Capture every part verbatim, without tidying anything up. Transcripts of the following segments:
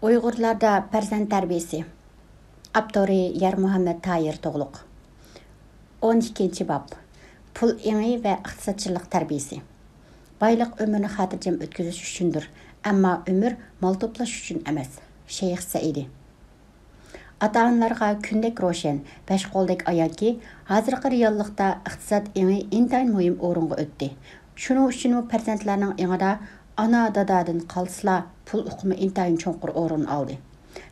ئۇيغۇرلاردا پەرزەنت تەربىيىسى. ئاپتورى يارمۇھەممەت تاھىر تۇغلۇق. ئون ئىككىنچى باب. پۇل ئېڭى ۋە ئىقتىسادچىللىق تەربىيىسى. بايلىق ئۆمۈرنى خاتىرجەم ئۆتكۈزۈش ئۈچۈندۇر، ئەمما ئۆمۈر مال توپلاش ئۈچۈن ئەمەس. شەيخ سەئىدى. ئاتا-ئانىلارغا كۈندەك روشەن، بەش قولدەك ئايانكى، ھازىرقى رېئاللىقتا ئىقتىساد ئېڭى ئىنتايىن مۇھىم ئورۇنغا ئۆتتى. شۇنىڭ ئۈچۈنمۇ پەرزەنتلەرنىڭ ئېڭىدا ئانا-دادادىن قالسىلا، پۇل ئۇقۇمى ئىنتايىن چوڭقۇر ئورۇن ئالدى.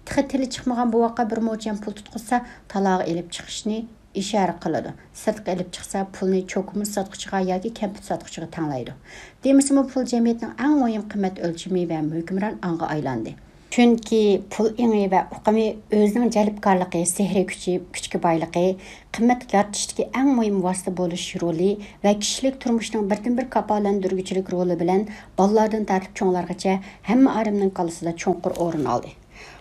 تېخى تىلى چىقمىغان بوۋاققا بىر موچەن پۇل تۇتقۇزسا، تالاغا ئېلىپ چىقىشنى ئىشارە قىلىدۇ. سىرتقا ئېلىپ چىقسا، پۇلنى چوكىمۇز ساتقۇچىغا ياكى كەمپۈت ساتقۇچىغا تەڭلەيدۇ. دېمىسىمۇ، پۇل جەمئىيەتنىڭ ئەڭ مۇھىم قىممەت ئۆلچىمى ۋە ھۆكۈمران ئاڭغا ئايلاندى. چۈنكى پۇل ئېڭى ۋە ئۇقۇمى ئۆزىنىڭ جەلپكارلىقى، سېھرىي كۈچى، كۈچكە بايلىقى، قىممەت يارىتىشتىكى ئەڭ مۇھىم ۋاسىتە بولۇش رولى ۋە كىشىلىك تۇرمۇشنىڭ بىردىنبىر كاپالەندۈرگۈچىلىك رولى بىلەن بالىلاردىن تارتىپ چوڭلارغىچە ھەممە ئادەمنىڭ كاللىسىدا چوڭقۇر ئورۇن ئالدى.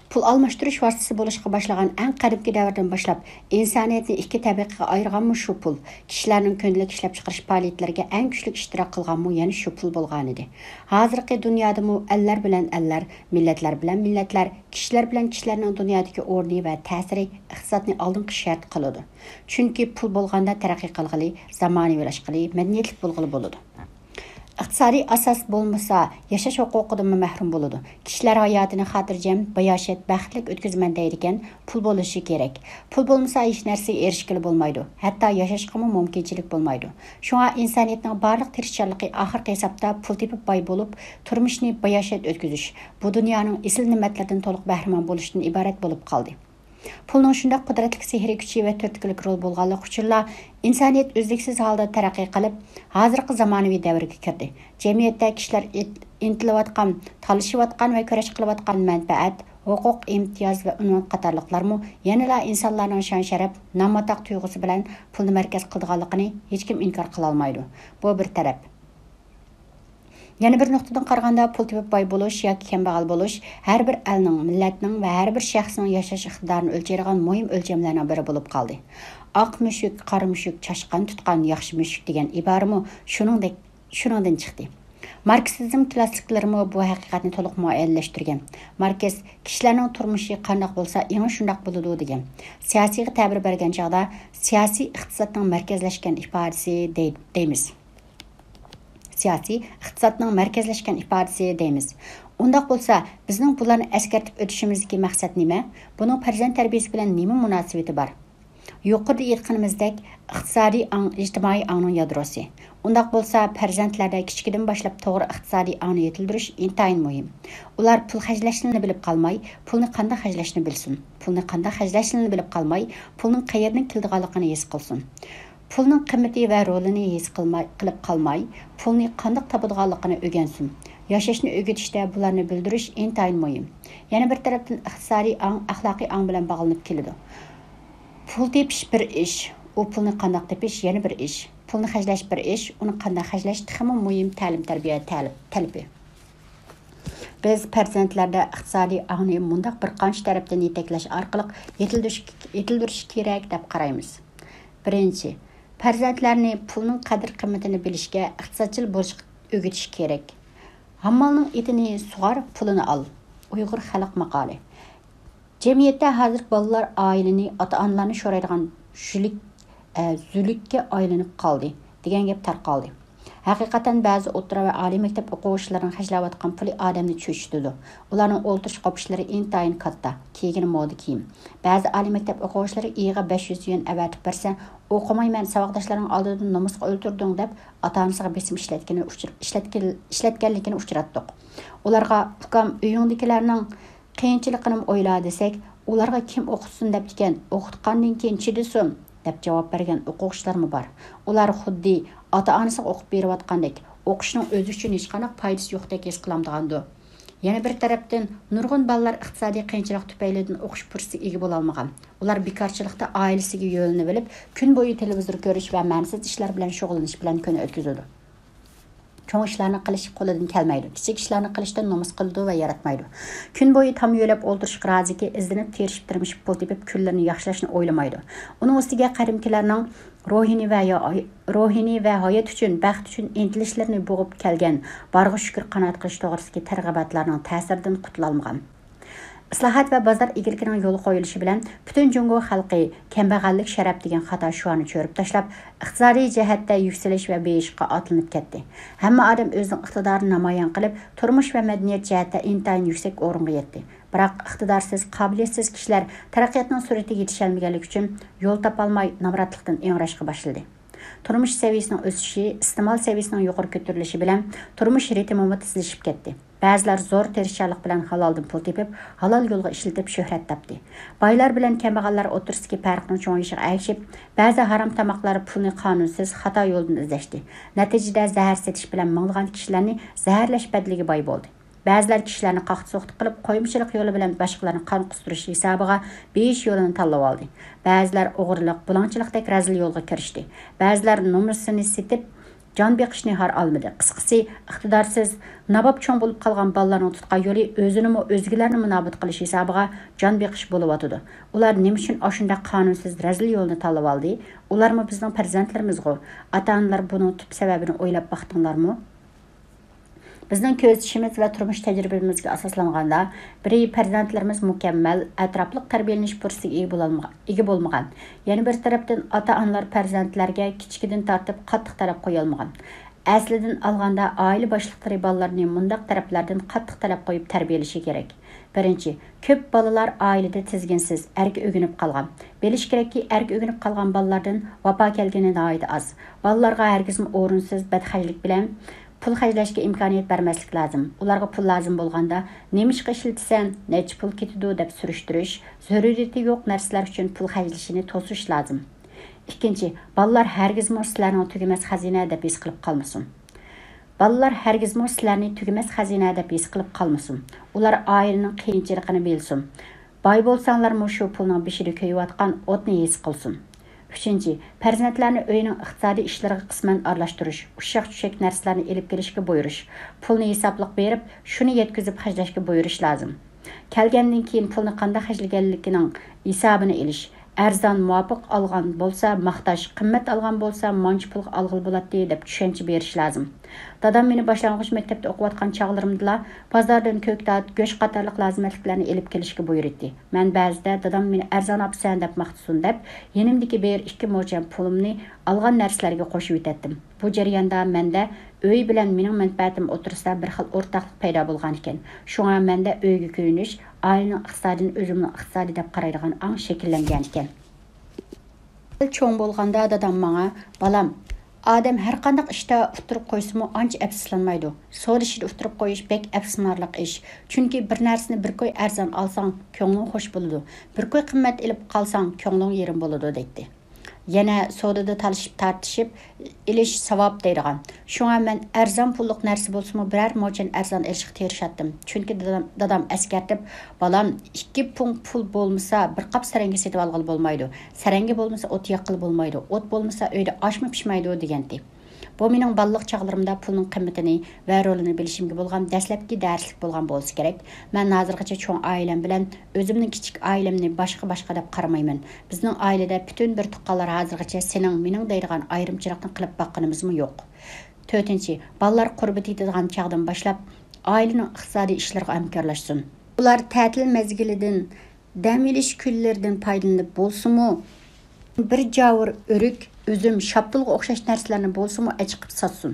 پۇل ئالماشتۇرۇش ۋاسىتىسى بولۇشقا باشلىغان ئەڭ قەدىمكى دەۋردىن باشلاپ، ئىنسانىيەتنى ئىككى تەبىقىگە ئايرىغانمۇ شۇ پۇل، كىشىلەرنىڭ كۈندىلىك ئىشلەپچىقىرىش پائالىيەتلىرىگە ئەڭ كۈچلۈك ئىشتىراك قىلغانمۇ يەنە شۇ پۇل بولغانىدى. ھازىرقى دۇنيادىمۇ ئەللەر بىلەن ئەللەر، مىللەتلەر بىلەن مىللەتلەر، كىشىلەر بىلەن كىشىلەرنىڭ دۇنيادىكى ئورنى ۋە تەسىرى ئىقتىسادنى ئالدىنقى شەرت قىلىدۇ. چۈنكى پۇل بولغاندا تەرەققىي قىلغىلى، زامانىۋىلاشقىلى، مەدەنىيەتلىك بولغىلى بولىدۇ. ئىقتىسادىي ئاساس بولمىسا، ياشاش ھوقۇقىدىنمۇ مەھرۇم بولىدۇ. كىشىلەر ھاياتىنى خاتىرجەم، باياشات، بەختلىك ئۆتكۈزىمەن دەيدىكەن، پۇل بولۇشى كېرەك. پۇل بولمىسا، ھېچ نەرسىگە ئېرىشكىلى بولمايدۇ، ھەتتا ياشاشقىمۇ مۇمكىنچىلىك بولمايدۇ. شۇڭا ئىنسانىيەتنىڭ بارلىق تىرىشچانلىقى ئاخىرقى ھېسابتا پۇل تېپىپ باي بولۇپ، تۇرمۇشنى باياشات ئۆتكۈزۈش، بۇ دۇنيانىڭ ئېسىل نېمەتلىرىدىن تولۇق بەھرىمەن بولۇشتىن ئىبارەت بولۇپ قالدى. پۇلنىڭ شۇنداق قۇدرەتلىك سېھرىي كۈچى ۋە تۈرتكىلىك رول بولغانلىقى ئۈچۈنلا، ئىنسانىيەت ئۈزلۈكسىز ھالدا تەرەققىي قىلىپ، ھازىرقى زامانىۋى دەۋرگە كىردى. جەمئىيەتتە كىشىلەر ئىت-، ئىنتىلىۋاتقان، تالىشىۋاتقان ۋە كۈرەش قىلىۋاتقان مەنپەئەت، ھوقۇق، ئىمتىياز ۋە ئۇنۋان قاتارلىقلارمۇ يەنىلا ئىنسانلارنىڭ شان-شەرەپ، نام-ئاتاق تۇيغۇسى بىلەن پۇلنى مەركەز قىلىدىغانلىقىنى ھېچكىم ئىنكار قىلالمايدۇ. بۇ بىر تەرەپ. يەنە بىر نۇقتىدىن قارىغاندا، پۇل تېپىپ باي بولۇش ياكى كەمبەغەل بولۇش ھەر بىر ئەلنىڭ، مىللەتنىڭ ۋە ھەر بىر شەخسنىڭ ياشاش ئىقتىدارىنى ئۆلچەيدىغان مۇھىم ئۆلچەملەرنىڭ بىرى بولۇپ قالدى. «ئاق مۈشۈك، قارا مۈشۈك، چاشقان تۇتقان ياخشى مۈشۈك» دېگەن ئىبارىمۇ شۇنىڭدەك، شۇنىڭدىن چىقتى. ماركسىزم كلاسسىكلىرىمۇ بۇ ھەقىقەتنى تولۇق مۇئەييەنلەشتۈرگەن. ماركس «كىشىلەرنىڭ تۇرمۇشى قانداق بولسا، ئېڭى شۇنداق بولىدۇ» دېگەن. سىياسىيغا تەبىر بەرگەن چاغدا، سىياسىي ئىقتىسادنىڭ مەركەزلەشكەن ئىپادىسى دەي-، دەيمىز. سىياسىي ئىقتىسادنىڭ مەركەزلەشكەن ئىپادىسى دەيمىز. ئۇنداق بولسا، بىزنىڭ بۇلارنى ئەسكەرتىپ ئۆتۈشىمىزدىكى مەقسەت نېمە؟ بۇنىڭ پەرزەنت تەربىيىسى بىلەن نېمە مۇناسىۋىتى بار؟ يۇقىرىدا ئېيتقىنىمىزدەك، ئىقتىسادىي ئاڭ ئىجتىمائىي ئاڭنىڭ يادروسى. ئۇنداق بولسا، پەرزەنتلەردە كىچىكىدىن باشلاپ توغرا ئىقتىسادىي ئاڭنى يېتىلدۈرۈش ئىنتايىن مۇھىم. ئۇلار پۇل خەجلەشنىلا بىلىپ قالماي، پۇلنى قانداق خەجلەشنى بىلسۇن. پۇلنى قانداق خەجلەشنىلا بىلىپ قالماي، پۇلنىڭ قەيەردىن كېلىدىغانلىقىنى ھېس قىلسۇن. پۇلنىڭ قىممىتى ۋە رولىنى ھېس قىلماي، قىلىپ قالماي، پۇلنى قانداق تاپىدىغانلىقىنى ئۆگەنسۇن. ياشاشنى ئۆگىتىشتە بۇلارنى بىلدۈرۈش ئىنتايىن مۇھىم. يەنە بىر تەرەپتىن، ئىقتىسادىي ئاڭ ئەخلاقىي ئاڭ بىلەن باغلىنىپ كېلىدۇ. پۇل تېپىش بىر ئىش، ئۇ پۇلنى قانداق تېپىش يەنە بىر ئىش. پۇلنى خەجلەش بىر ئىش، ئۇنى قانداق خەجلەش تېخىمۇ مۇھىم تەلىم-تەربىيە تەلىپ-، تەلىپى. بىز پەرزەنتلەردە ئىقتىسادىي ئاڭنى مۇنداق بىر قانچە تەرەپتىن يېتەكلەش ئارقىلىق يېتىلدۈرۈش، يېتىلدۈرۈش كېرەك دەپ قارايمىز. بىرىنچى، پەرزەنتلەرنى پۇلنىڭ قەدىر-قىممىتىنى بىلىشكە، ئىقتىسادچىل بولۇشقا ئۆگىتىش كېرەك. «ھاممالنىڭ ئېتىنى سۇغار، پۇلىنى ئال» ئۇيغۇر خەلق ماقالى. جەمئىيەتتە ھازىر بالىلار ئائىلىنى، ئاتا-ئانىلارنى شورايدىغان شۈلۈك، ئە، زۈلۈككە ئايلىنىپ قالدى دېگەن گەپ تارقالدى. ھەقىقەتەن بەزى ئوتتۇرا ۋە ئالىي مەكتەپ ئوقۇغۇچىلىرىنىڭ خەجلەۋاتقان پۇلى ئادەمنى چۆچۈتىدۇ. ئۇلارنىڭ ئولتۇرۇش-قوپۇشلىرى ئىنتايىن كاتتا، كىيگىنى مودا كىيىم. بەزى ئالىي مەكتەپ ئوقۇغۇچىلىرى ئىيىغا بەش يۈز يۈەن ئەۋەتىپ بەرسە، «ئوقۇمايمەن، ساۋاقداشلارنىڭ ئالدىدا نومۇسقا ئۆلتۈردۈڭ» دەپ، ئاتا-ئانىسىغا بېسىم ئىشلەتكىنى ئۇچۇر-، ئىشلەتكىل-، ئىشلەتكەنلىكىنى ئۇچراتتۇق. ئۇلارغا، «ئۇكام، ئۆيۈڭدىكىلەرنىڭ قىيىنچىلىقىنىمۇ ئويلا» دېسەك، «ئۇلارغا كىم ئوقۇتسۇن دەپتىكەن، ئوقۇتقاندىن كېيىن چىدىسۇن» دەپ جاۋاب بەرگەن ئوقۇغۇچىلارمۇ بار. ئۇلار خۇددى ئاتا-ئانىسىغا ئوقۇپ بېرىۋاتقاندەك، ئوقۇشنىڭ ئۆزى ئۈچۈن ھېچقانداق پايدىسى يوقتەك ھېس قىلامدىغاندۇ؟ يەنە بىر تەرەپتىن، نۇرغۇن بالىلار ئىقتىسادىي قىيىنچىلىق تۈپەيلىدىن ئوقۇش پۇرسىتىگە ئىگە بولالمىغان. ئۇلار بىكارچىلىقتا ئائىلىسىگە يۆلىنىۋېلىپ، كۈن بويى تېلېۋىزور كۆرۈش ۋە مەنىسىز ئىشلار بىلەن شۇغۇللىنىش بىلەن كۈن ئۆتكۈزىدۇ. چوڭ ئىشلارنى قىلىش قولىدىن كەلمەيدۇ. كىچىك ئىشلارنى قىلىشتىن نومۇس قىلىدۇ ۋە ياراتمايدۇ. كۈن بويى تام يۆلەپ ئولتۇرۇشقا رازىكى، ئىزدىنىپ، تىرىشىپ، تىرمىشىپ پۇل تېپىپ، كۈنلىرىنى ياخشىلاشنى ئويلىمايدۇ. ئۇنىڭ ئۈستىگە قەدىمكىلەرنىڭ روھىنى ۋە يا-، روھىنى ۋە ھايات ئۈچۈن، بەخت ئۈچۈن ئىنتىلىشلىرىنى بوغۇپ كەلگەن، بارغا شۈكۈر، قانائەت قىلىش توغرىسىدىكى تەرغىباتلارنىڭ تەسىرىدىن قۇتۇلالمىغان. ئىسلاھات ۋە بازار ئىگىلىكىنىڭ يولغا قويۇلۇشى بىلەن پۈتۈن جۇڭگو خەلقى كەمبەغەللىك شەرەپ دېگەن خاتا شوئارنى چۆرۈپ تاشلاپ، ئىقتىسادىي جەھەتتە يۈكسىلىش ۋە بېيىشقا ئاتلىنىپ كەتتى. ھەممە ئادەم ئۆزىنىڭ ئىقتىدارىنى نامايان قىلىپ، تۇرمۇش ۋە مەدەنىيەت جەھەتتە ئىنتايىن يۈكسەك ئورۇنغا يەتتى. بىراق ئىقتىدارسىز، قابىلىيەتسىز كىشىلەر تەرەققىياتنىڭ سۈرئىتىگە يېتىشەلمىگەنلىكى ئۈچۈن يول تاپالماي، نامراتلىقتىن ئىڭراشقا باشلىدى. تۇرمۇش سەۋىيەسىنىڭ ئۆسۈشى، ئىستېمال سەۋىيەسىنىڭ يۇقىرى كۆتۈرۈلۈشى بىلەن تۇرمۇش رىتىمىمۇ تېزلىشىپ كەتتى. بەزىلەر زور تىرىشچانلىق بىلەن ھالالدىن پۇل تېپىپ، ھالال يولغا ئىشلىتىپ شۆھرەت تاپتى. بايلار بىلەن كەمبەغەللەر ئوتتۇرىسىدىكى پەرقنىڭ چوڭىيىشىغا ئەگىشىپ، بەزى ھارام تاماقلار پۇلنى قانۇنسىز، خاتا يولدىن ئىزدەشتى. نەتىجىدە زەھەر سېتىش بىلەن مىڭلىغان كىشىلەرنى زەھەرلەش بەدىلىگە باي بولدى. بەزىلەر كىشىلەرنى قاقتى-سوقتى قىلىپ، قويمىچىلىق يولى بىلەن باشقىلارنى قان قۇستۇرۇش ھېسابىغا بېيىش يولىنى تاللىۋالدى. بەزىلەر ئوغرىلىق، بۇلاڭچىلىقتەك رەزىل يولغا كىرىشتى. بەزىلەر نومۇسىنى سېتىپ، جان بېقىشنى ھار ئالمىدى. قىسقىسى، ئىقتىدارسىز، ناباب چوڭ بولۇپ قالغان بالىلارنىڭ تۇتقان يولى ئۆزىنىمۇ، ئۆزگىلەرنىمۇ نابۇت قىلىش ھېسابىغا جان بېقىش بولۇۋاتىدۇ. ئۇلار نېمە ئۈچۈن ئاشۇنداق قانۇنسىز رەزىل يولنى تاللىۋالدى؟ ئۇلارمۇ بىزنىڭ پەرزەنتلىرىمىزغۇ. ئاتا-ئانىلار بۇنىڭ تۈپ سەۋەبىنى ئويلاپ باقتىڭلارمۇ؟ بىزنىڭ كۆزىتىشىمىز ۋە تۇرمۇش تەجرىبىمىزگە ئاساسلانغاندا، بىرى، پەرزەنتلىرىمىز مۇكەممەل، ئەتراپلىق تەربىيەلىنىش پۇرسىتىگە ئىگە بولالمىغان، ئىگە بولمىغان. يەنە بىر تەرەپتىن، ئاتا-ئانىلار پەرزەنتلەرگە كىچىكىدىن تارتىپ قاتتىق تەلەپ قويالمىغان. ئەسلىدىن ئالغاندا، ئائىلە باشلىقلىرى بالىلارنى مۇنداق تەرەپلەردىن قاتتىق تەلەپ قويۇپ تەربىيەلىشى كېرەك. بىرىنچى، كۆپ بالىلار ئائىلىدە تىزگىنسىز، ئەركە ئۆگىنىپ قالغان. بىلىش كېرەككى، ئەركە ئۆگىنىپ قالغان بالىلاردىن ۋاپا كەلگىنى ناھايىتى ئاز. بالىلارغا ھەرگىزمۇ ئورۇنسىز بەتخەجلىك بىلەن پۇل خەجلەشكە ئىمكانىيەت بەرمەسلىك لازىم. ئۇلارغا پۇل لازىم بولغاندا، نېمىشقا ئىشلىتىسەن، نەچچە پۇل كېتىدۇ دەپ سۈرۈشتۈرۈش، زۆرۈرىيىتى يوق نەرسىلەر ئۈچۈن پۇل خەجلىشىنى توسۇش لازىم. ئىككىنچى، بالىلار ھەرگىزمۇ سىلەرنىڭ تۈگىمەس خەزىنە دەپ ھېس قىلىپ قالمىسۇن. بالىلار ھەرگىزمۇ سىلەرنى تۈگىمەس خەزىنە دەپ ھېس قىلىپ قالمىسۇن. ئۇلار ئائىلىنىڭ قىيىنچىلىقىنى بىلسۇن. باي بولساڭلارمۇ شۇ پۇلنىڭ بېشىدا كۆيۈۋاتقان ئوتنى ھېس قىلسۇن. ئۈچىنچى، پەرزەنتلەرنى ئۆينىڭ ئىقتىسادىي ئىشلىرىغا قىسمەن ئارىلاشتۇرۇش، ئۇششاق-چۈششەك نەرسىلەرنى ئېلىپ كېلىشكە بۇيرۇش، پۇلنى ھېسابلىق بېرىپ، شۇنى يەتكۈزۈپ خەجلەشكە بۇيرۇش لازىم. كەلگەندىن كېيىن پۇلنى قانداق خەجلىگەنلىكىنىڭ ھېسابىنى ئېلىش، ئەرزان، مۇۋاپىق ئالغان بولسا ماختاش، قىممەت ئالغان بولسا مانچە پۇلغا ئالغىلى بولاتتى دەپ چۈشەنچە بېرىش لازىم. دادام مېنى باشلانغۇچ مەكتەپتە ئوقۇۋاتقان چاغلىرىمدىلا بازاردىن كۆكتات، گۆش قاتارلىق لازىمەتلىكلەرنى ئېلىپ كېلىشكە بۇيرۇيتتى. مەن بەزىدە دادام مېنى ئەرزان ئاپىسەن دەپ ماختىسۇن دەپ، يېنىمدىكى بىر ئىككى موچەن پۇلۇمنى ئالغان نەرسىلەرگە قوشۇۋېتەتتىم. بۇ جەرياندا مەندە ئۆي بىلەن مېنىڭ مەنپەئەتىم ئوتتۇرىسىدا بىر خىل ئورتاقلىق پەيدا بولغانىكەن. شۇڭا مەندە ئۆيگە كۆيۈنۈش، ئائىلىنىڭ ئىقتىسادىنى ئۆزۈمنىڭ ئىقتىسادى دەپ قارايدىغان ئاڭ شەكىللەنگەنىكەن. چوڭ بولغاندا دادام ماڭا، بالام، ئادەم ھەرقانداق ئىشتا ئۇتتۇرۇپ قويسىمۇ ئانچە ئەپسۇسلانمايدۇ. سودا ئىشىدا ئۇتتۇرۇپ قويۇش بەك ئەپسۇسلىنارلىق ئىش. چۈنكى بىر نەرسىنى بىر كوي ئەرزان ئالساڭ، كۆڭلۈڭ خوش بولىدۇ. بىر كوي قىممەت ئېلىپ قالساڭ، كۆڭلۈڭ يېرىم بولىدۇ، دەيتتى. يەنە سودىدا تالىشىپ تارتىشىپ ئېلىش ساۋاب دەيدىغان. شۇڭا مەن ئەرزان پۇللۇق نەرسە بولسىمۇ بىرەر موچەن ئەرزان ئېلىشقا تىرىشاتتىم. چۈنكى دادام، دادام ئەسكەرتىپ، بالام، ئىككى پۇڭ پۇل بولمىسا بىر قاپ سەرەڭگە سېتىۋالغىلى بولمايدۇ. سەرەڭگە بولمىسا ئوت ياققىلى بولمايدۇ. ئوت بولمىسا ئۆيدە ئاشمۇ پىشمايدۇ، دېگەنتى. بۇ مېنىڭ بالىلىق چاغلىرىمدا پۇلنىڭ قىممىتىنى ۋە رولىنى بىلىشىمگە بولغان دەسلەپكى دەرسلىك بولغان بولسا كېرەك. مەن ھازىرغىچە چوڭ ئائىلەم بىلەن ئۆزۈمنىڭ كىچىك ئائىلەمنى باشقا-باشقا دەپ قارىمايمەن. بىزنىڭ ئائىلىدە پۈتۈن بىر تۇغقانلار ھازىرغىچە سېنىڭ، مېنىڭ دەيدىغان ئايرىمچىلىقنى قىلىپ باققىنىمىزمۇ يوق. تۆتىنچى، بالىلار قۇربىتى يېتىدىغان چاغدىن باشلاپ ئائىلىنىڭ ئىقتىسادىي ئىشلىرىغا ھەمكارلاشسۇن. ئۇلار تەتىل مەزگىلىدىن، دەم ئېلىش كۈنلىرىدىن پايدىلىنىپ بولسىمۇ، بىر جاۋۇر ئۆرۈك، ئۈزۈم، شاپتۇلغا ئوخشاش نەرسىلەرنى بولسىمۇ ئەچىقىپ ساتسۇن.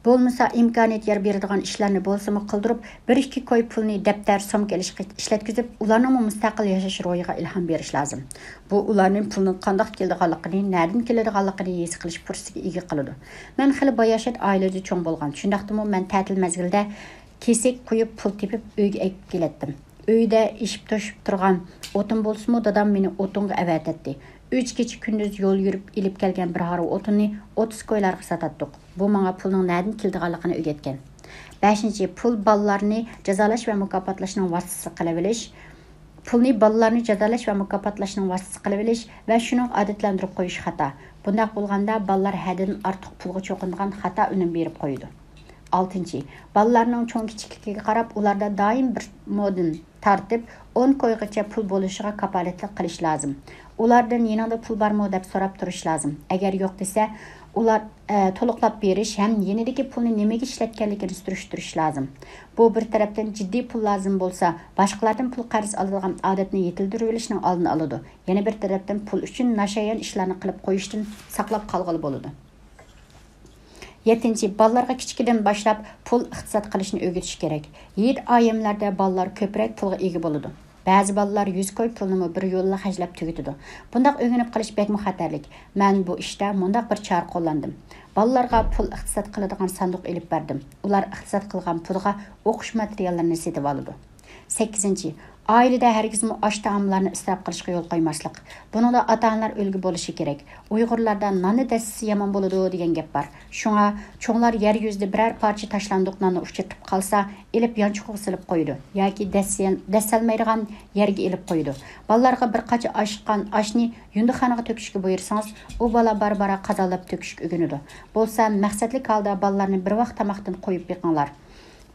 بولمىسا ئىمكانىيەت يار بېرىدىغان ئىشلارنى بولسىمۇ قىلدۇرۇپ، بىر ئىككى كوي پۇلنى دەپتەر، سومكا ئېلىشقا ئىشلەتكۈزۈپ، ئۇلارنىڭمۇ مۇستەقىل ياشاش روھىغا ئىلھام بېرىش لازىم. بۇ ئۇلارنى پۇلنىڭ قانداق كېلىدىغانلىقىنى، نەدىن كېلىدىغانلىقىنى ھېس قىلىش پۇرسىتىگە ئىگە قىلىدۇ. مەن خېلى باياشات ئائىلىدە چوڭ بولغان، شۇنداقتىمۇ مەن تەتىل مەزگىلىدە كېسەك قويۇپ پۇل تېپىپ ئۆيگە ئەكىپ كېلەتتىم. ئۆيدە ئېشىپ توشۇپ تۇرغان ئوتۇن بولسىمۇ دادام مېنى ئوتۇنغا ئەۋەتەتتى. ئۈچ كېچە كۈندۈز يول يۈرۈپ ئېلىپ كەلگەن بىر ھارۋا ئوتۇننى ئوتتۇز كويلارغا ساتاتتۇق. بۇ ماڭا پۇلنىڭ نەدىن كېلىدىغانلىقىنى ئۆگەتكەن. بەشىنچى، پۇل بالىلارنى جازالاش ۋە مۇكاپاتلاشنىڭ ۋاسىتىسى قىلىۋېلىش. پۇلنى بالىلارنى جازالاش ۋە مۇكاپاتلاشنىڭ ۋاسىتىسى قىلىۋېلىش ۋە شۇنىڭغا ئادەتلەندۈرۈپ قويۇش خاتا. بۇنداق بولغاندا بالىلار ھەددىدىن ئارتۇق پۇلغا چوقۇنىدىغان خاتا ئۈنۈم بېرىپ قويىدۇ. ئالتىنچى، بالىلارنىڭ چوڭ كىچىكلىكىگە قاراپ ئۇلاردا دائىم بىر مودىن تارتىپ ئون كويغىچە پۇل بولۇشىغا كاپالەتلىك قىلىش لازىم. ئۇلاردىن يېنىڭدا پۇل بارمۇ دەپ سوراپ تۇرۇش لازىم. ئەگەر يوق دېسە، ئۇلار، ئە، تولۇقلاپ بېرىش ھەم يېنىدىكى پۇلنى نېمىگە ئىشلەتكەنلىكىنى سۈرۈشتۈرۈش لازىم. بۇ بىر تەرەپتىن جىددىي پۇل لازىم بولسا، باشقىلاردىن پۇل قەرز ئالىدىغان ئادەتنى يېتىلدۈرۈۋېلىشنىڭ ئالدىنى ئالىدۇ. يەنە بىر تەرەپتىن پۇل ئۈچۈن ناشايان ئىشلارنى قىلىپ قويۇشتىن ساقلاپ قالغىلى بولىدۇ. يەتتىنچى، بالىلارغا كىچىكىدىن باشلاپ پۇل ئىقتىساد قىلىشنى ئۆگىتىش كېرەك. يېيىت ئائىلىلەردە بالىلار كۆپرەك پۇلغا ئىگە بولىدۇ. بەزى بالىلار يۈز كوي پۇلنىمۇ بىر يوللا خەجلەپ تۈگىتىدۇ. بۇنداق ئۆگىنىپ قېلىش بەكمۇ خەتەرلىك. مەن بۇ ئىشتا مۇنداق بىر چارە قوللاندىم. بالىلارغا پۇل ئىقتىساد قىلىدىغان ساندۇق ئېلىپ بەردىم. ئۇلار ئىقتىساد قىلغان پۇلغا ئوقۇش ماتېرىياللىرىنى سېتىۋالىدۇ. سەككىزىنچى، ئائىلىدە ھەرگىزمۇ ئاش-تائاملارنى ئىسراپ قىلىشقا يول قويماسلىق. بۇنىڭدا ئاتا-ئانىلار ئۈلگە بولۇشى كېرەك. ئۇيغۇرلاردا ناننى دەسسىسە يامان بولىدۇ دېگەن گەپ بار. شۇڭا چوڭلار يەر يۈزىدە بىرەر پارچە تاشلاندۇق ناننى ئۇچرىتىپ قالسا، ئېلىپ يانچۇقىغا سېلىپ قويىدۇ ياكى دەسسە-، دەسسەلمەيدىغان يەرگە ئېلىپ قويىدۇ. بالىلارغا بىر قاچا ئاشقان ئاشنى يۇندىخانىغا تۆكۈشكە بۇيرۇسىڭىز، ئۇ بالا بارا-بارا قازانلاپ تۆكۈشكە ئۆگىنىدۇ. بولسا مەقسەتلىك ھالدا بالىلارنى بىر ۋاق تاماقتىن قويۇپ بېقىڭلار.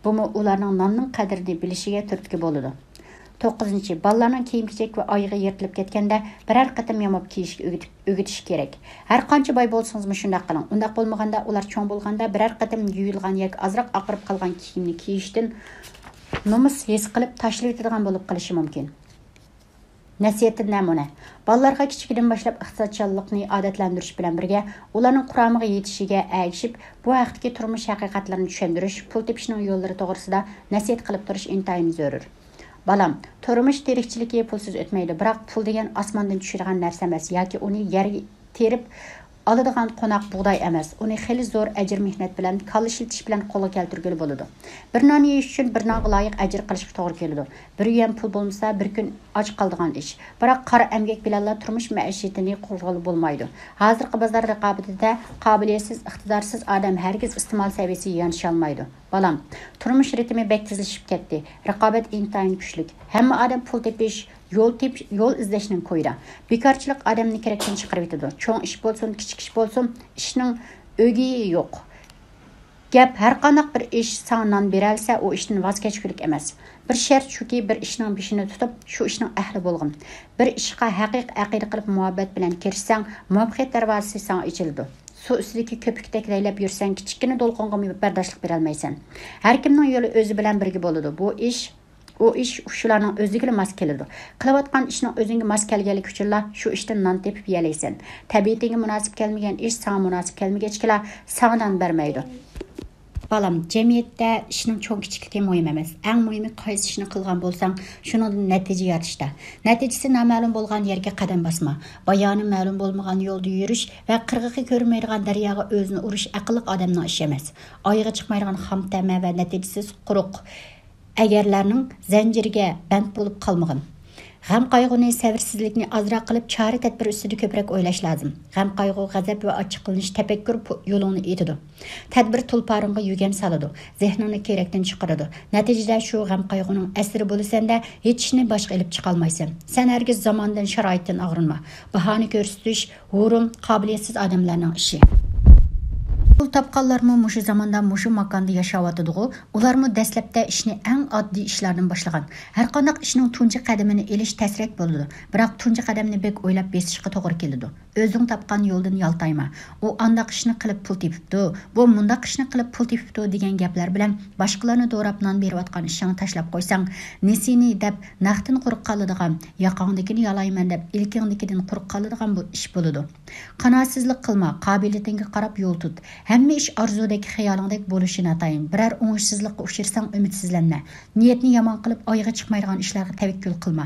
بۇمۇ ئۇلارنىڭ ناننىڭ قەدرىنى بىلىشىگە تۈرتكە بولىدۇ. توققۇزىنچى، بالىلارنىڭ كىيىم-كېچەك ۋە ئايىغى يىرتىلىپ كەتكەندە بىرەر قېتىم ياماپ كىيىشكە ئۆگىتىپ، ئۆگىتىش كېرەك. ھەر قانچە باي بولسىڭىزمۇ شۇنداق قىلىڭ. ئۇنداق بولمىغاندا ئۇلار چوڭ بولغاندا بىرەر قېتىم يۇيۇلغان ياكى ئازراق ئاقىرىپ قالغان كىيىمنى كىيىشتىن نومۇس ھېس قىلىپ تاشلىۋېتىدىغان بولۇپ قېلىشى مۇمكىن. نەسىھەتتىن نەمۇنە. بالىلارغا كىچىكىدىن باشلاپ ئىقتىسادچانلىقنى ئادەتلەندۈرۈش بىلەن بىرگە، ئۇلارنىڭ قۇرامىغا يېتىشىگە ئەگىشىپ، بۇ ھەقتىكى تۇرمۇش ھەقىقەتلىرىنى چۈشەندۈرۈش، پۇل تېپىشنىڭ يوللىرى توغرىسىدا نەسىھەت قىلىپ تۇرۇش ئىنتايىن زۆرۈر. بالام، تۇرمۇش تىرىكچىلىكى پۇلسىز ئۆتمەيدۇ، بىراق پۇل دېگەن ئاسماندىن چۈشىدىغان نەرسە ئەمەس ياكى ئۇنى يەرگە تېرىپ ئالىدىغان قوناق بۇغداي ئەمەس، ئۇنى خېلى زور ئەجىر-مېھنەت بىلەن، كاللا ئىشلىتىش بىلەن قولغا كەلتۈرگىلى بولىدۇ. بىر نان يېيىش ئۈچۈن بىر نانغا لايىق ئەجىر قىلىشقا توغرا كېلىدۇ. بىر يۈەن پۇل بولمىسا، بىر كۈن ئاچ قالىدىغان ئىش. بىراق قارا ئەمگەك بىلەنلا تۇرمۇش مەئىشىتىنى قۇرغىلى بولمايدۇ. ھازىرقى بازار رىقابىتىدە قابىلىيەتسىز، ئىقتىدارسىز ئادەم ھەرگىز ئىستېمال سەۋىيەسىگە يېتىشەلمەيدۇ. بالام، تۇرمۇش رىتىمى بەك تېزلىشىپ كەتتى. رىقابەت ئىنتايىن كۈچلۈك. ھەممە ئادەم پۇل تېپىش، يول تېپىش، يول ئىزدەشنىڭ كويىدا. بىكارچىلىق ئادەمنى كېرەكتىن چىقىرىۋېتىدۇ. چوڭ ئىش بولسۇن، كىچىك ئىش بولسۇن، ئىشنىڭ ئۆگىيى يوق. گەپ، ھەرقانداق بىر ئىش ساڭا نان بېرەلىسە، ئۇ ئىشتىن ۋاز كەچكۈلۈك ئەمەس. بىر شەرت شۇكى، بىر ئىشنىڭ بېشىنى تۇتۇپ، شۇ ئىشنىڭ ئەھلى بولغىن. بىر ئىشقا ھەقىقىي ئەقىدە قىلىپ، مۇھەببەت بىلەن كىرىشسەڭ، مۇۋەپپەقىيەت دەرۋازىسى ساڭا ئېچىلىدۇ. سۇ ئۈستىدىكى كۆپۈكتەك لەيلەپ يۈرسەڭ، كىچىككىنە دولقۇنغىمۇ بەرداشلىق بېرەلمەيسەن. ھەركىمنىڭ يولى ئۆزى بىلەن بىرگە بولىدۇ. بۇ ئىش، ئۇ ئىش شۇلارنىڭ ئۆزىگىلا ماس كېلىدۇ. قىلىۋاتقان ئىشنىڭ ئۆزۈڭگە ماس كەلگەنلىكى ئۈچۈنلا شۇ ئىشتىن نان تېپىپ يېيەلەيسەن. تەبىئىتىڭگە مۇناسىپ كەلمىگەن ئىش ساڭا مۇناسىپ كەلمىگەچكىلا ساڭا نان بەرمەيدۇ. بالام، جەمئىيەتتە ئىشنىڭ چوڭ كىچىكلىكى مۇھىم ئەمەس. ئەڭ مۇھىمى، قايسى ئىشنى قىلغان بولساڭ، شۇنىڭدىن نەتىجە يارىتىشتا. نەتىجىسى نامەلۇم بولغان يەرگە قەدەم باسما. بايانى مەلۇم بولمىغان يولدا يۈرۈش ۋە قىرغىقى كۆرۈنمەيدىغان دەرياغا ئۆزىنى ئۇرۇش ئەقىللىق ئادەمنىڭ ئىشى ئەمەس. ئايىغى چىقمايدىغان خام تەمە ۋە نەتىجىسىز قۇرۇق ئەگەرلەرنىڭ زەنجىرىگە بەند بولۇپ قالمىغىن. غەم-قايغۇنى، سەۋرسىزلىكنى ئازراق قىلىپ، چارە-تەدبىر ئۈستىدە كۆپرەك ئويلاش لازىم. غەم-قايغۇ، غەزەپ ۋە ئاچچىقلىنىش تەپەككۇر پۇ-، يولۇڭنى ئېتىدۇ. تەدبىر تۇلپارىڭغا يۈگەن سالىدۇ. زېھنىڭنى كېرەكتىن چىقىرىدۇ. نەتىجىدە شۇ غەم-قايغۇنىڭ ئەسىرى بولىسەن-دە، ھېچ ئىشنى باشقا ئېلىپ چىقالمايسەن. سەن ھەرگىز زاماندىن، شارائىتتىن ئاغرىنما. باھانە كۆرسىتىش، ھۇرۇن، قابىلىيەتسىز ئادەملەرنىڭ ئىشى. پۇل تاپقانلارمۇ مۇشۇ زاماندا، مۇشۇ ماكاندا ياشاۋاتىدىغۇ؟ ئۇلارمۇ دەسلەپتە ئىشنى ئەڭ ئاددىي ئىشلاردىن باشلىغان. ھەرقانداق ئىشنىڭ تۇنجى قەدىمىنى ئېلىش تەسرەك بولىدۇ، بىراق تۇنجى قەدەمنى بەك ئويلاپ بېسىشقا توغرا كېلىدۇ. ئۆزۈڭ تاپقان يولدىن يالتايما. ئۇ ئانداق ئىشنى قىلىپ پۇل تېپىپتۇ، بۇ مۇنداق ئىشنى قىلىپ پۇل تېپىپتۇ دېگەن گەپلەر بىلەن باشقىلارنى دوراپ نان بېرىۋاتقان ئىشىڭنى تاشلاپ قويساڭ، نېسىنى دەپ نەقتىن قۇرۇق قالىدىغان، ياقاڭدىكىنى يالايمەن دەپ ئىلكىڭدىكىدىن قۇرۇق قالىدىغان بۇ ئىش بولىدۇ. قانائەتسىزلىك قىلما، قابىلىيىتىڭگە قاراپ يول تۇت. ھەممە ئىش ئارزۇدەك، خىيالىڭدەك بولۇشى ناتايىن. بىرەر ئوڭۇشسىزلىققا ئۇچرىساڭ ئۈمىدسىزلەنمە. نىيەتنى يامان قىلىپ، ئايىغى چىقمايدىغان ئىشلارغا تەۋەككۈل قىلما.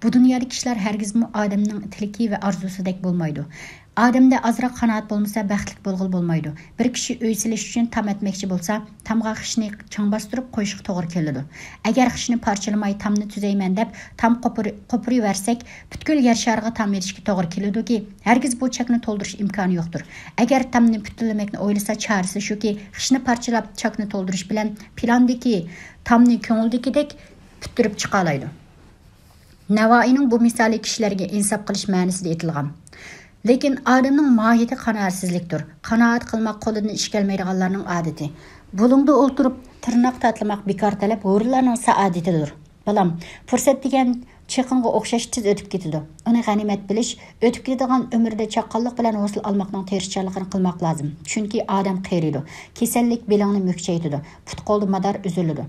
بۇ دۇنيادىكى ئىشلار ھەرگىزمۇ ئادەمنىڭ تىلىكى ۋە ئارزۇسىدەك بولمايدۇ. ئادەمدە ئازراق قانائەت بولمىسا، بەختلىك بولغىلى بولمايدۇ. بىر كىشى ئۆي سېلىش ئۈچۈن تام ئەتمەكچى بولسا، تامغا خىشنى چاڭ باستۇرۇپ قويۇشقا توغرا كېلىدۇ. ئەگەر خىشنى پارچىلىماي تامنى تۈزەيمەن دەپ، تام قوپۇر-، قوپۇرۇۋەرسەك، پۈتكۈل يەر شارىغا تام ئېتىشكە توغرا كېلىدۇكى، ھەرگىز بۇ چەكنى تولدۇرۇش ئىمكانى يوقتۇر. ئەگەر تامنى پۈتتۈرلىمەكنى ئويلىسا، چارىسى شۇكى، خىشنى پارچىلاپ، چاكنى تولدۇرۇش بىلەن پىلاندىكى تامنى كۆڭۈلدىكىدەك پۈتتۈرۈپ چىقالايدۇ. نەۋائىينىڭ بۇ مىسالى كىشىلەرگە ئىنساپ قىلىش مەنىسىدە ئېيتىلغان. لېكىن ئادەمنىڭ ماھىيىتى قانائەتسىزلىكتۇر. قانائەت قىلماق قولىدىن ئىش كەلمەيدىغانلارنىڭ ئادىتى. بۇلۇڭدا ئولتۇرۇپ، تىرناق تاتىلىماق بىكار تەلەپ ھۇرۇنلارنىڭ سائادىتىدۇر. بالام، پۇرسەت دېگەن چېقىنغا ئوخشاش تېز ئۆتۈپ كېتىدۇ. ئۇنى غەنىيمەت بىلىش، ئۆتۈپ كېتىدىغان ئۆمۈردە چاققانلىق بىلەن ھوسۇل ئالماقنىڭ تىرىشچانلىقىنى قىلماق لازىم. چۈنكى ئادەم قېرىيدۇ. كېسەللىك بېلىڭنى مۈكچەيتىدۇ. پۇت-قولدا مادار ئۈزۈلىدۇ.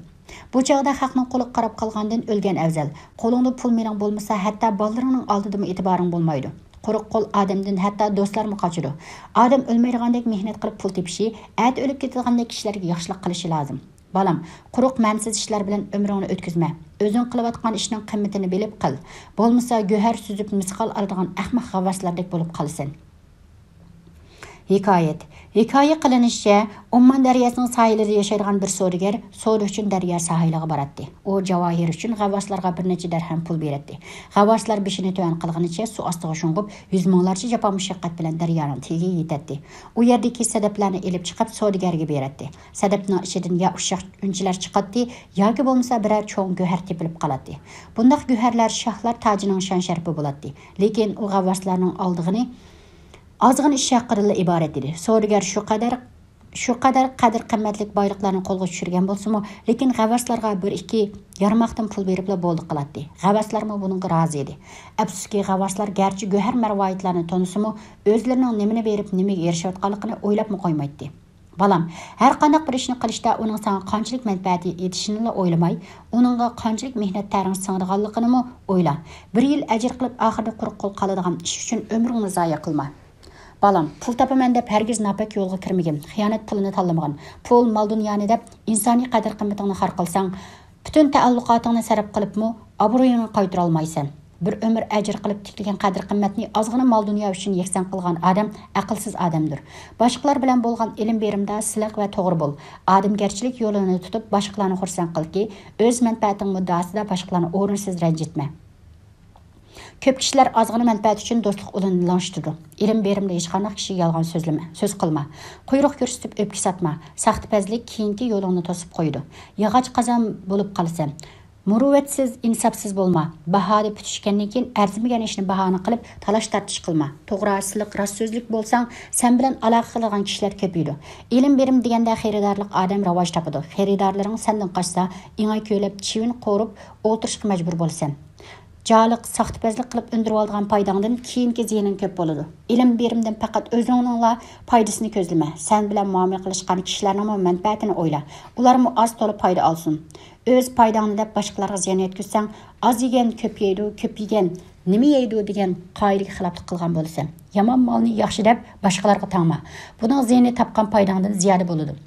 بۇ چاغدا خەقنىڭ قولىغا قاراپ قالغاندىن ئۆلگەن ئەۋزەل. قولۇڭدا پۇل-مېلىڭ بولمىسا، ھەتتا بالىلىرىڭنىڭ ئالدىدىمۇ ئېتىبارىڭ بولمايدۇ. قۇرۇق قول ئادەمدىن ھەتتا دوستلارمۇ قاچىدۇ. ئادەم ئۆلمەيدىغاندەك مېھنەت قىلىپ پۇل تېپىشى، ئەتە ئۆلۈپ كېتىدىغاندەك كىشىلەرگە ياخشىلىق قىلىشى لازىم. بالام، قۇرۇق مەنىسىز ئىشلار بىلەن ئۆمرۈڭنى ئۆتكۈزمە. ئۆزۈڭ قىلىۋاتقان ئىشنىڭ قىممىتىنى بىلىپ قىل. بولمىسا گۆھەر سۈزۈپ مىسقال ئالىدىغان ئەخمەق غەۋۋاسلاردەك بولۇپ قالىسەن. ھېكايەت. ھېكايە قىلىنىشىچە، ئوممان دەرياسىنىڭ ساھىلىدا ياشايدىغان بىر سودىگەر سودا ئۈچۈن دەريا ساھىلىغا باراتتى. ئۇ جاۋاھىر ئۈچۈن غەۋۋاسلارغا بىر نەچچە دەرھەم پۇل بېرەتتى. غەۋۋاسلار بېشىنى تۆۋەن قىلغىنىچە سۇ ئاستىغا شۇڭغۇپ، يۈز مىڭلارچە جاپا مۇشەققەت بىلەن دەريانىڭ تېگىگە يېتەتتى. ئۇ يەردىكى سەدەپلەرنى ئېلىپ چىقىپ سودىگەرگە بېرەتتى. سەدەپنىڭ ئىچىدىن يا ئۇششاق ئۈنچىلەر چىقاتتى، ياكى بولمىسا بىرەر چوڭ گۆھەر تېپىلىپ قالاتتى. بۇنداق گۆھەرلەر شاھلار تاجىنىڭ شان-شەرىپى بولاتتى. لېكىن ئۇ غەۋۋاسلارنىڭ ئالىدىغىنى ئازغىنە ئىش ھەققىدىنلا ئىبارەت ئىدى. سودىگەر شۇ قەدەر، شۇ قەدەر قەدىر-قىممەتلىك بايلىقلارنى قولغا چۈشۈرگەن بولسىمۇ، لېكىن غەۋۋاسلارغا بىر-ئىككى يارماقتىن پۇل بېرىپلا بولدى قىلاتتى. غەۋۋاسلارمۇ بۇنىڭغا رازى ئىدى. ئەپسۇسكى، غەۋۋاسلار گەرچە گۆھەر مەرۋايىتلارنى تونۇسىمۇ، ئۆزلىرىنىڭ نېمىنى بېرىپ، نېمىگە ئېرىشىۋاتقانلىقىنى ئويلاپمۇ قويمايتتى. بالام، ھەر قانداق بىر ئىشنى قىلىشتا ئۇنىڭ ساڭا قانچىلىك مەنپەئەت يېتىشىنىلا ئويلىماي، ئۇنىڭغا قانچىلىك مېھنەت تەرىڭ سىڭىدىغانلىقىنىمۇ ئويلا. بىر يىل ئەجىر قىلىپ، ئاخىرىدا قۇرۇق قول قالىدىغان ئىش ئۈچۈن ئۆمرۈڭنى زايە قىلما. بالام، پۇل تاپىمەن دەپ ھەرگىز ناپاك يولغا كىرمىگىن، خىيانەت پۇلىنى تاللىمىغىن. پۇل، مال-دۇنيانى دەپ ئىنسانىي قەدىر-قىممىتىڭنى خار قىلساڭ، پۈتۈن تەئەللۇقاتىڭنى سەرپ قىلىپمۇ ئابرۇيۇڭنى قايتۇرالمايسەن. بىر ئۆمۈر ئەجىر قىلىپ تىكلىگەن قەدىر-قىممەتنى ئازغىنا مال-دۇنيا ئۈچۈن يەكسان قىلغان ئادەم ئەقىلسىز ئادەمدۇر. باشقىلار بىلەن بولغان ئېلىم-بېرىمدا سىلىق ۋە توغرا بول. ئادەمگەرچىلىك يولىنى تۇتۇپ، باشقىلارنى خۇرسەن قىلكى، ئۆز مەنپەئەتىڭ مۇددىئاسىدا باشقىلارنى ئورۇنسىز رەنجىتمە. كۆپ كىشىلەر ئازغىنا مەنپەئەت ئۈچۈن دوستلۇق ئۇلىنى لىڭشىتىدۇ. ئېلىم-بېرىمدە ھېچقانداق كىشىگە يالغان سۆزلىمە، سۆز قىلما. قۇيرۇق كۆرسىتىپ ئۆپكە ساتما. ساختىپەزلىك كېيىنكى يولۇڭنى توسۇپ قويىدۇ. ياغاچ قازان بولۇپ قالىسەن. مۇرۇۋەتسىز، ئىنساپسىز بولما. باھادا پۈتۈشكەندىن كېيىن ئەرزىمىگەن ئىشنى باھانە قىلىپ تالاش-تارتىش قىلما. توغرا، سىلىق، راست سۆزلۈك بولساڭ، سەن بىلەن ئالاقە قىلىدىغان كىشىلەر كۆپىيىدۇ. ئېلىم-بېرىم دېگەندە خېرىدارلىق ئادەم راۋاج تاپىدۇ. خېرىدارلىرىڭ سەندىن قاچسا، ئېڭەك كۆيلەپ، چىۋىن قورۇپ ئولتۇرۇشقا مەجبۇر بولىسەن. جالىق، ساختىپەزلىك قىلىپ ئۈندۈرۈۋالىدىغان پايداڭدىن كېيىنكى زىيىنىڭ كۆپ بولىدۇ. ئېلىم-بېرىمدىن پەقەت ئۆزۈڭنىڭلا پايدىسىنى كۆزلىمە. سەن بىلەن مۇئامىلە قىلىشقان كىشىلەرنىڭمۇ مەنپەئەتىنى ئويلا. ئۇلارمۇ ئاز-تولا پايدا ئالسۇن. ئۆز پايداڭنى دەپ باشقىلارغا زىيان يەتكۈزسەڭ، «ئاز يېگەن كۆپ يەيدۇ، كۆپ يېگەن نېمە يەيدۇ» دېگەن قائىدىگە خىلاپلىق قىلغان بولىسەن. يامان مالنى ياخشى دەپ باشقىلارغا تاڭما. بۇنىڭ زىيىنى تاپقان پايداڭدىن زىيادە بولىدۇ.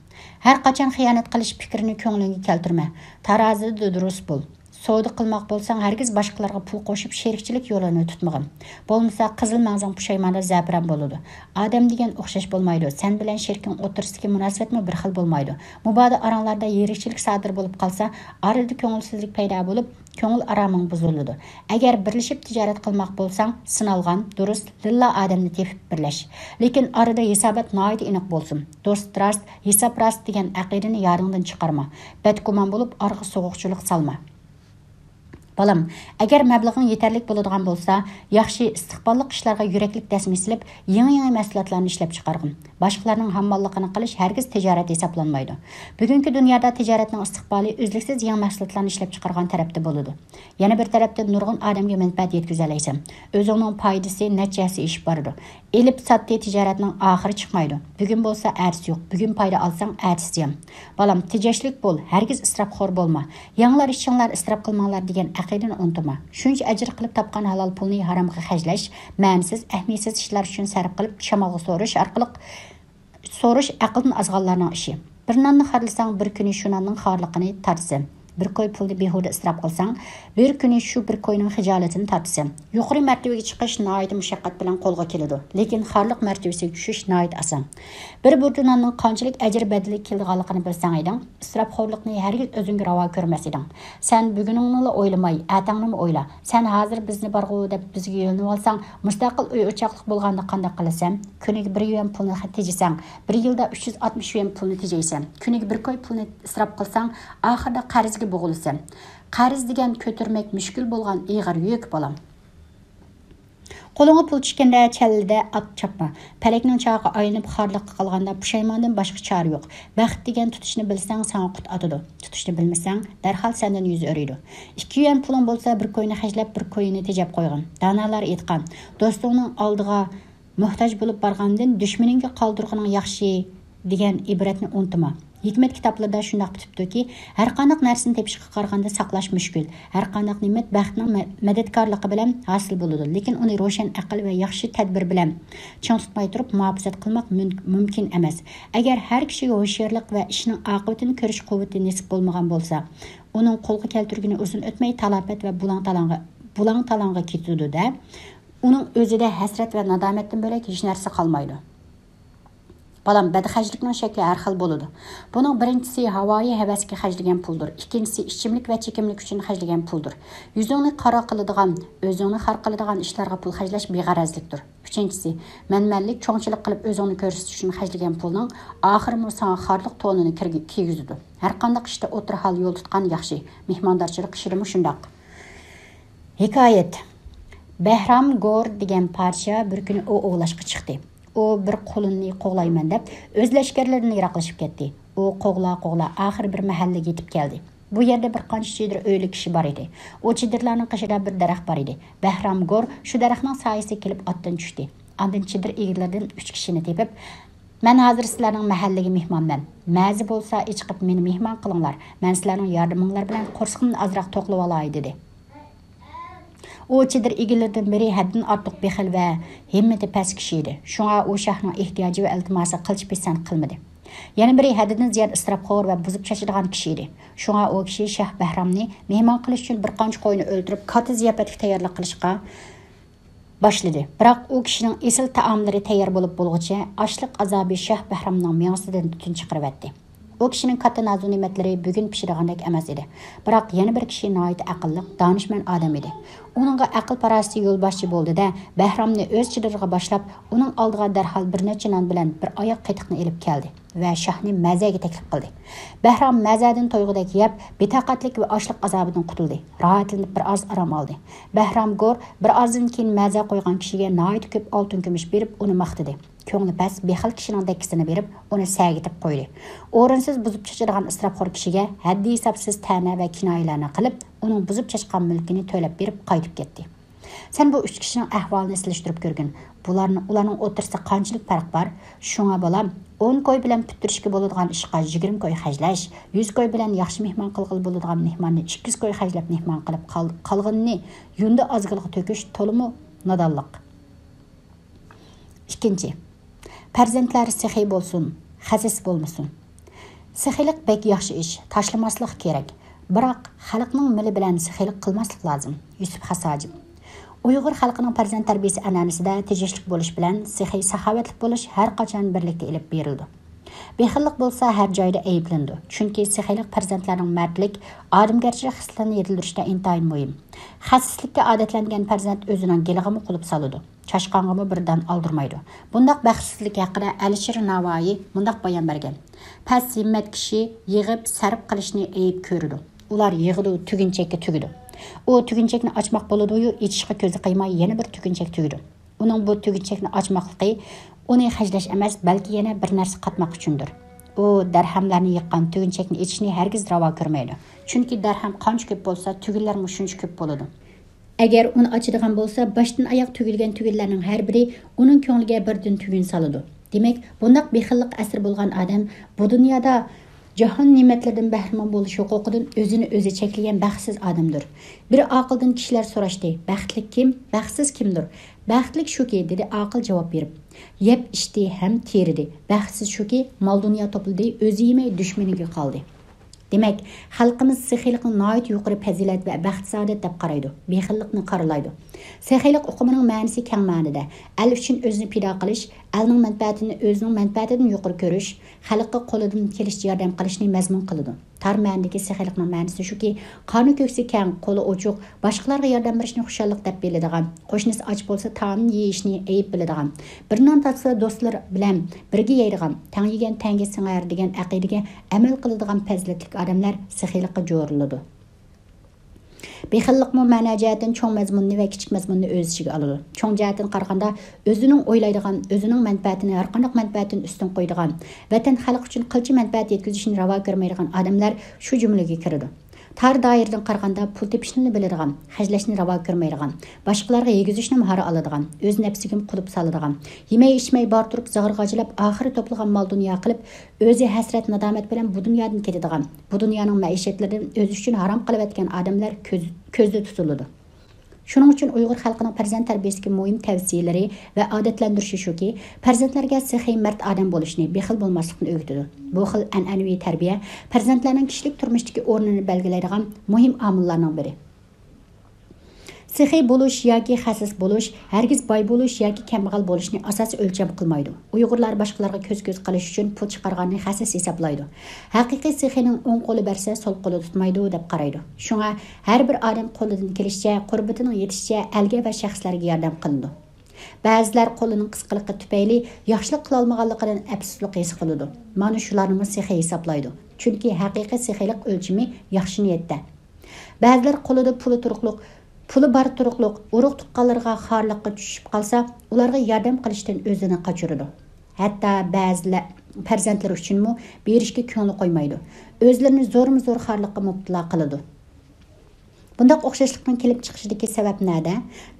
ھەر قاچان خىيانەت قىلىش پىكرىنى كۆڭلۈڭگە كەلتۈرمە. تارازىدا دۇرۇس بول. سودا قىلماق بولساڭ، ھەرگىز باشقىلارغا پۇل قوشۇپ، شېرىكچىلىك يولىنى تۇتمىغىن. بولمىسا، قىزىل مەڭزىڭ پۇشايماندا زەپىران بولىدۇ. ئادەم دېگەن ئوخشاش بولمايدۇ. سەن بىلەن شېرىكىڭ ئوتتۇرىسىدىكى مۇناسىۋەتمۇ بىر خىل بولمايدۇ. مۇبادا ئاراڭلاردا يىرىكچىلىك سادىر بولۇپ قالسا، ئارىدا كۆڭۈلسىزلىك پەيدا بولۇپ، كۆڭۈل ئارامىڭ بۇزۇلىدۇ. ئەگەر بىرلىشىپ تىجارەت قىلماق بولساڭ، سىنالغان، دۇرۇس، لىللا ئادەمنى تېپىپ بىرلەش. لېكىن ئارىدا ھېسابات ناھايىتى ئېنىق بولسۇن. دوست راست، ھېساب راست دېگەن ئەقىدىنى يادىڭدىن چىقارما. بەدگۇمان بولۇپ، ئارىغا سوغۇقچىلىق سالما. بالام، ئەگەر مەبلىغىڭ يېتەرلىك بولىدىغان بولسا، ياخشى ئىستىقباللىق ئىشلارغا يۈرەكلىك دەسمى سېلىپ، يېڭى-يېڭى مەھسۇلاتلارنى ئىشلەپچىقارغىن. باشقىلارنىڭ ھامماللىقىنى قىلىش ھەرگىز تىجارەت ھېسابلانمايدۇ. بۈگۈنكى دۇنيادا تىجارەتنىڭ ئىستىقبالى ئۈزلۈكسىز يېڭى مەھسۇلاتلارنى ئىشلەپچىقارغان تەرەپتە بولىدۇ. يەنە بىر تەرەپتىن، نۇرغۇن ئادەمگە مەنپەئەت يەتكۈزەلەيسەن. ئۆزۈڭنىڭ پايدىسى نەچچە ھەسسە ئېشىپ بارىدۇ. ئېلىپ ساتتى تىجارەتنىڭ ئاخىرى چىقمايدۇ. بۈگۈن بولسا ئەتىسى يوق، بۈگۈن پايدا ئالساڭ ئەتىسى زىيان. بالام، تېجەشلىك بول، ھەرگىز ئىسراپخور بولما. يەڭلار ئىچىڭلار، ئىسراپ قىلماڭلار دېگەن ئەقىدىنى ئۇنتۇما. شۇنچە ئەجىر قىلىپ تاپقان ھالال پۇلنى ھارامغا خەجلەش، مەنىسىز، ئەھمىيەتسىز ئىشلار ئۈچۈن سەرپ قىلىپ، شامالغا سورۇش ئارقىلىق، سورۇش ئەقىلدىن ئازغانلارنىڭ ئىشى. بىر ناننى خارلىساڭ، بىر كۈنى شۇ ناننىڭ خارلىقىنى تارتىسەن. بىر كوي پۇلنى بىھۇدە ئىسراپ قىلساڭ، بىر كۈنى شۇ بىر كوينىڭ خىجالىتىنى تارتىسەن. يۇقىرى مەرتىۋىگە چىقىش ناھايىتى مۇشەققەت بىلەن قولغا كېلىدۇ، لېكىن خارلىق مەرتىۋىسىگە چۈشۈش ناھايىتى ئاسان. بىر بۇردا ناننىڭ قانچىلىك ئەجىر بەدىلىگە كېلىدىغانلىقىنى بىلسەڭ ئىدىڭ، ئىسراپخورلۇقنى ھەرگىز ئۆزۈڭگە راۋا كۆرمەس ئىدىڭ. سەن بۈگۈنۈڭنىلا ئويلىماي، ئەتەڭنىمۇ ئويلا. سەن ھازىر بىزنى بارغۇ دەپ بىزگە يۆلىنىۋالساڭ، مۇستەقىل ئۆي-ئوچاقلىق بولغاندا قانداق قىلىسەن؟ كۈنىگە بىر يۈەن پۇلنى تېجىسەڭ، بىر يىلدا ئۈچ يۈز ئاتمىش يۈەن پۇلنى تېجەيسەن. كۈنىگە بىر كوي پۇلنى ئىسراپ قىلساڭ، ئاخىرىدا قەرزگە بوغۇلىسەن. قەرز دېگەن كۆتۈرمەك مۈشكۈل بولغان ئېغىر يۈك، بالام. قولۇڭغا پۇل چۈشكەندە چەللىدە ئات چاپما. پەلەكنىڭ چاقى ئايلىنىپ خارلىققا قالغاندا پۇشايماندىن باشقا چارە يوق. بەخت دېگەن تۇتۇشنى بىلسەڭ ساڭا قۇت ئاتىدۇ. تۇتۇشنى بىلمىسەڭ دەرھال سەندىن يۈز ئۆرۈيدۇ. ئىككى يۈەن پۇلۇڭ بولسا بىر كوينى خەجلەپ بىر كوينى تېجەپ قويغىن. دانالار ئېيتقان، دوستۇڭنىڭ ئالدىغا موھتاج بولۇپ بارغاندىن دۈشمىنىڭگە قالدۇرغىنىڭ ياخشى دېگەن ئىبرەتنى ئۇنتۇما. ھېكمەت كىتابلىرىدا شۇنداق پۈتۈپتۇكى، ھەرقانداق نەرسىنى تېپىشقا قارىغاندا ساقلاش مۈشكۈل. ھەرقانداق نېمەت بەختنىڭ مە-، مەدەتكارلىقى بىلەن ھاسىل بولىدۇ، لېكىن ئۇنى روشەن ئەقىل ۋە ياخشى تەدبىر بىلەن چىڭ تۇتماي تۇرۇپ مۇھاپىزەت قىلماق مۈن-، مۇمكىن ئەمەس. ئەگەر ھەر كىشىگە ھوشيارلىق ۋە ئىشنىڭ ئاقىۋىتىنى كۆرۈش قۇۋۋىتى نېسىپ بولمىغان بولسا، ئۇنىڭ قولغا كەلتۈرگىنى ئۇزۇن ئۆتمەي تالاپەت ۋە بۇلاڭ-تالاڭغا، بۇلاڭ-تالاڭغا كېتىدۇ-دە، ئۇنىڭ ئۆزىدە ھەسرەت ۋە نادامەتتىن بۆلەك ھېچ نەرسە قالمايدۇ. بالام، بەدخەجلىكنىڭ شەكلى ھەر خىل بولىدۇ. بۇنىڭ بىرىنچىسى ھاۋايى ھەۋەسكە خەجلىگەن پۇلدۇر، ئىككىنچىسى ئىچىملىك ۋە چېكىملىك ئۈچۈن خەجلىگەن پۇلدۇر. يۈزۈڭنى قارا قىلىدىغان، ئۆزۈڭنى خار قىلىدىغان ئىشلارغا پۇل خەجلەش بىغەرەزلىكتۇر. ئۈچىنچىسى، مەنمەنلىك، چوڭچىلىق قىلىپ ئۆزۈڭنى كۆرسىتىش ئۈچۈن خەجلىگەن پۇلنىڭ ئاخىرىمۇ ساڭا خارلىق تونىنى كىرگۈ-، كىيگۈزىدۇ. ھەرقانداق ئىشتا ئوتتۇرا ھال يول تۇتقان ياخشى، مېھماندارچىلىق ئىشىدىمۇ شۇنداق. ھېكايەت. بەھرام گور دېگەن پادىشاھ بىر كۈنى ئوۋ ئوۋلاشقا چىقتى. ئۇ بىر قۇلۇننى قوغلايمەن دەپ، ئۆز لەشكەرلىرىدىن يىراقلىشىپ كەتتى. ئۇ قوغلا-قوغلا ئاخىرى بىر مەھەللىگە يېتىپ كەلدى. بۇ يەردە بىر قانچە چېدىر ئۆيلۈك كىشى بار ئىدى. ئۇ چېدىرلارنىڭ قېشىدا بىر دەرەخ بار ئىدى. بەھرام گور شۇ دەرەخنىڭ سايىسىگە كېلىپ ئاتتىن چۈشتى. ئاندىن چېدىر ئىگىلىرىدىن ئۈچ كىشىنى تېپىپ، مەن ھازىر سىلەرنىڭ مەھەللىگە مېھمانمەن. مەززە بولسا ئېچىقىپ مېنى مېھمان قىلىڭلار. مەن سىلەرنىڭ ياردىمىڭلار بىلەن قورسىقىمنى ئازراق توقلىۋالاي، دېدى. ئۇ چېدىر ئىگىلىرىدىن بىرى ھەددىدىن ئارتۇق بېخىل ۋە ھىممىتى پەس كىشى ئىدى. شۇڭا ئۇ شاھنىڭ ئېھتىياجى ۋە ئىلتىماسىغا قىلچە پىسەنت قىلمىدى. يەنە بىرى ھەددىدىن زىيادە ئىسراپخور ۋە بۇزۇپ چاچىدىغان كىشى ئىدى. شۇڭا ئۇ كىشى شاھ بەھرامنى مېھمان قىلىش ئۈچۈن بىر قانچە قوينى ئۆلتۈرۈپ، كاتتا زىياپەتكە تەييارلىق قىلىشقا باشلىدى. بىراق ئۇ كىشىنىڭ ئېسىل تائاملىرى تەييار بولۇپ بولغۇچە، ئاچلىق ئازابى شاھ بەھرامنىڭ مېڭىسىدىن تۈتۈن چىقىرىۋەتتى. ئۇ كىشىنىڭ كاتتا نازۇ نېمەتلىرى بۈگۈن پىشىدىغاندەك ئەمەس ئىدى. بىراق يەنە بىر كىشى ناھايىتى ئەقىللىق، دانىشمەن ئادەم ئىدى. ئۇنىڭغا ئەقىل-پاراسىتى يولباشچى بولدى-دە، بەھرامنى ئۆز چېدىرىغا باشلاپ، ئۇنىڭ ئالدىغا دەرھال بىر نەچچە نان بىلەن بىر ئاياق قېتىقنى ئېلىپ كەلدى ۋە شاھنى مەزەگە تەكلىپ قىلدى. بەھرام مەزەدىن تويغۇدەك يەپ، بىتاقەتلىك ۋە ئاچلىق ئازابىدىن قۇتۇلدى. راھەتلىنىپ بىر ئاز ئارام ئالدى. بەھرام گور بىر ئازدىن كېيىن مەزە قويغان كىشىگە ناھايىتى كۆپ ئالتۇن كۈمۈش بېرىپ، ئۇنى ماختىدى. كۆڭلى پەس، بېخىل كىشىنىڭ دەككىسىنى بېرىپ، ئۇنى سەگىتىپ قويدى. ئورۇنسىز بۇزۇپ چاچىدىغان ئىسراپخور كىشىگە ھەددى-ھېسابسىز تەنە ۋە كىنايىلەرنى قىلىپ، ئۇنىڭ بۇزۇپ چاچقان مۈلكىنى تۆلەپ بېرىپ قايتىپ كەتتى. سەن بۇ ئۈچ كىشىنىڭ ئەھۋالىنى سېلىشتۇرۇپ كۆرگىن. بۇلارنىڭ، ئۇلارنىڭ ئوتتۇرىسىدا قانچىلىك پەرق بار؟ شۇڭا بالام، ئون كوي بىلەن پۈتتۈرۈشكە بولىدىغان ئىشقا يىگىرمە كوي خەجلەش، يۈز كوي بىلەن ياخشى مېھمان قىلغىلى بولىدىغان مېھماننى ئىككى يۈز كوي خەجلەپ مېھمان قىلىپ قال-، قالغىنىنى يۇندى ئازگىلىغا تۆكۈش تولىمۇ نادانلىق. ئىككىنچى، پەرزەنتلەر سېخىي بولسۇن، خەسىس بولمىسۇن. سېخىيلىق بەك ياخشى ئىش، تاشلىماسلىق كېرەك. بىراق، خەلقنىڭ مېلى بىلەن سېخىيلىق قىلماسلىق لازىم. يۈسۈپ خاس ھاجىپ. ئۇيغۇر خەلقىنىڭ پەرزەنت تەربىيىسى ئەنئەنىسىدە تېجەشلىك بولۇش بىلەن سېخىي، ساخاۋەتلىك بولۇش ھەر قاچان بىرلىكتە ئېلىپ بېرىلىدۇ. بېخىللىق بولسا ھەر جايدا ئەيىبلىنىدۇ. چۈنكى سېخىيلىق پەرزەنتلەرنىڭ مەردلىك، ئادەمگەرچىلىك خىسلىتىنى يېتىلدۈرۈشتە ئىنتايىن مۇھىم. خەسىسلىككە ئادەتلەنگەن پەرزەنت ئۆزىنىڭ گېلىغىمۇ قۇلۇپ سالىدۇ. چاشقانغىمۇ بىر دان ئالدۇرمايدۇ. بۇنداق بەختسىزلىك ھەققىدە ئەلىشىر ناۋايى مۇنداق بايان بەرگەن: پەس ھىممەت كىشى يىغىپ سەرپ قىلىشنى ئەيىب كۆرىدۇ. ئۇلار يىغىدۇ، تۈگۈنچەككە تۈگىدۇ. ئۇ تۈگۈنچەكنى ئاچماق بولىدۇ-يۇ، ئېچىشقا كۆزى قىيماي يەنە بىر تۈگۈنچەك تۈگىدۇ. ئۇنىڭ بۇ تۈگۈنچەكنى ئاچماقلىقى ئۇنى خەجلەش ئەمەس، بەلكى يەنە بىر نەرسە قاتماق ئۈچۈندۇر. ئۇ دەرھەملەرنى يىغقان تۈگۈنچەكنى ئېچىشنى ھەرگىز راۋا كۆرمەيدۇ. چۈنكى دەرھەم قانچە كۆپ بولسا، تۈگۈنلەرمۇ شۇنچە كۆپ بولىدۇ. ئەگەر ئۇنى ئاچىدىغان بولسا، باشتىن ئاياغ تۈگۈلگەن تۈگۈنلەرنىڭ ھەر بىرى ئۇنىڭ كۆڭلىگە بىردىن تۈگۈن سالىدۇ. دېمەك، بۇنداق بېخىللىق ئەسىرى بولغان ئادەم بۇ دۇنيادا جاھان نېمەتلىرىدىن بەھرىمەن بولۇش ھوقۇقىدىن ئۆزىنى ئۆزى چەكلىگەن بەختسىز ئادەمدۇر. بىر ئاقىلدىن كىشىلەر سوراشتى: «بەختلىك كىم؟ بەختسىز كىمدۇر؟» «بەختلىك شۇكى، دېدى ئاقىل جاۋاب بېرىپ، يەپ ئىچتى ھەم تېرىدى. بەختسىز شۇكى، مال-دۇنيا توپلىدى، ئۆزى يېمەي دۈشمىنىگە قالدى.» دېمەك، خەلقىمىز سېخىيلىقنى ناھايىتى يۇقىرى پەزىلەت ۋە بەخت-سائادەت دەپ قارايدۇ، بېخىللىقنى قارىلايدۇ. سېخىيلىق ئۇقۇمىنىڭ مەنىسى كەڭ مەنىدە، ئەل ئۈچۈن ئۆزىنى پىدا قىلىش، ئەلنىڭ مەنپەئەتىنى ئۆزىنىڭ مەنپەئەتىدىن يۇقىرى كۆرۈش، خەلققە قولىدىن كېلىشىچە ياردەم قىلىشنى مەزمۇن قىلىدۇ. تار مەنىدىكى سېخىيلىقنىڭ مەنىسى شۇكى، قارنى كۆكسى كەڭ، قولى ئوچۇق، باشقىلارغا ياردەم بېرىشنى خۇشاللىق دەپ بىلىدىغان، قوشنىسى ئاچ بولسا تائامنى يېيىشنى ئەيىب بىلىدىغان، بىر نان تارتسا دوستلىرى بىلەن بىرگە يەيدىغان، تەڭ يېگەن تەڭگە سىڭەر دېگەن ئەقىدىگە ئەمەل قىلىدىغان پەزىلەتلىك ئادەملەر سېخىيلىققا جورىلىدۇ. بېخىللىقمۇ مەنە جەھەتتىن چوڭ مەزمۇننى ۋە كىچىك مەزمۇننى ئۆز ئىچىگە ئالىدۇ. چوڭ جەھەتتىن قارىغاندا، ئۆزىنىڭ ئويلايدىغان، ئۆزىنىڭ مەنپەئەتىنى ھەرقانداق مەنپەئەتتىن ئۈستۈن قويىدىغان، ۋەتەن، خەلق ئۈچۈن قىلچە مەنپەئەت يەتكۈزۈشنى راۋا كۆرمەيدىغان ئادەملەر شۇ جۈملىگە كىرىدۇ. تار دائىرىدىن قارىغاندا، پۇل تېپىشنىلا بىلىدىغان، خەجلەشنى راۋا كۆرمەيدىغان، باشقىلارغا يېگۈزۈشنى ماھارى ئالىدىغان، ئۆز نەپسىگىمۇ قۇلۇپ سالىدىغان، يېمەي ئىچمەي بار تۇرۇپ زاغرا غاجىلاپ، ئاخىرى توپلىغان مال دۇنيا قىلىپ، ئۆزى ھەسرەت نادامەت بىلەن بۇ دۇنيادىن كېتىدىغان، بۇ دۇنيانىڭ مەئىشەتلىرىدىن ئۆزى ئۈچۈن ھارام قىلىۋەتكەن ئادەملەر كۆز، كۆزدە تۇتۇلىدۇ. شۇنىڭ ئۈچۈن ئۇيغۇر خەلقىنىڭ پەرزەنت تەربىيەسىدىكى مۇھىم تەۋسىيەلىرى ۋە ئادەتلەندۈرۈشى شۇكى، پەرزەنتلەرگە سېخىي، مەرد ئادەم بولۇشنى، بېخىل بولماسلىقنى ئۆگىتىدۇ. بۇ خىل ئەنئەنىۋى تەربىيە پەرزەنتلەرنىڭ كىشىلىك تۇرمۇشتىكى ئورنىنى بەلگىلەيدىغان مۇھىم ئامىللارنىڭ بىرى. سېخىي بولۇش ياكى خەسىس بولۇش ھەرگىز باي بولۇش ياكى كەمبەغەل بولۇشنى ئاساسىي ئۆلچەم قىلمايدۇ. ئۇيغۇرلار باشقىلارغا كۆز-كۆز قىلىش ئۈچۈن پۇل چىقارغاننى خەسىس ھېسابلايدۇ. ھەقىقىي سېخىينىڭ ئوڭ قولى بەرسە، سول قولى تۇتمايدۇ، دەپ قارايدۇ. شۇڭا ھەر بىر ئادەم قولىدىن كېلىشىچە، قۇربىتىنىڭ يېتىشىچە ئەلگە ۋە شەخسلەرگە ياردەم قىلىدۇ. بەزىلەر قولىنىڭ قىسقىلىقى تۈپەيلى ياخشىلىق قىلالمىغانلىقىدىن ئەپسۇسلۇق ھېس قىلىدۇ. مانا شۇلارنىمۇ سېخىي ھېسابلايدۇ. چۈنكى ھەقىقىي سېخىيلىق ئۆلچىمى ياخشى نىيەتتە. بەزىلەر قولىدا پۇلى تۇرۇقلۇق، پۇلى بار تۇرۇقلۇق، ئۇرۇق-تۇغقانلىرىغا خارلىققا چۈشۈپ قالسا، ئۇلارغا ياردەم قىلىشتىن ئۆزىنى قاچۇرىدۇ. ھەتتا بەزىلەر پەرزەنتلىرى ئۈچۈنمۇ بېرىشكە كۆڭلى قويمايدۇ. ئۆزلىرىنى زورمۇ زور خارلىققا مۇپتىلا قىلىدۇ. بۇنداق ئوخشاشلىقنىڭ كېلىپ چىقىشىدىكى سەۋەب نەدە؟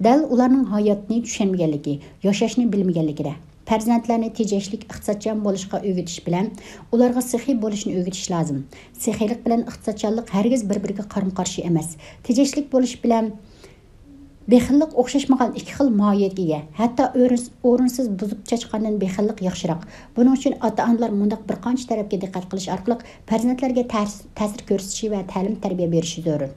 دەل ئۇلارنىڭ ھاياتنى چۈشەنمىگەنلىكى، ياشاشنى بىلمىگەنلىكىدە. پەرزەنتلەرنى تېجەشلىك، ئىقتىسادچان بولۇشقا ئۆگىتىش بىلەن ئۇلارغا سېخىي بولۇشنى ئۆگىتىش لازىم. سېخىيلىق بىلەن ئىقتىسادچانلىق ھەرگىز بىر-بىرىگە قارىمۇ-قارشى ئەمەس. تېجەشلىك بولۇش بىلەن بېخىللىق ئوخشاشمىغان ئىككى خىل ماھىيەتكە ئىگە. ھەتتا ئورۇنس-، ئورۇنسىز بۇزۇپ چاچقاندىن بېخىللىق ياخشىراق. بۇنىڭ ئۈچۈن ئاتا-ئانىلار مۇنداق بىر قانچە تەرەپكە دىققەت قىلىش ئارقىلىق پەرزەنتلەرگە تەس-، تەسىر كۆرسىتىشى ۋە تەلىم-تەربىيە بېرىشى زۆرۈر.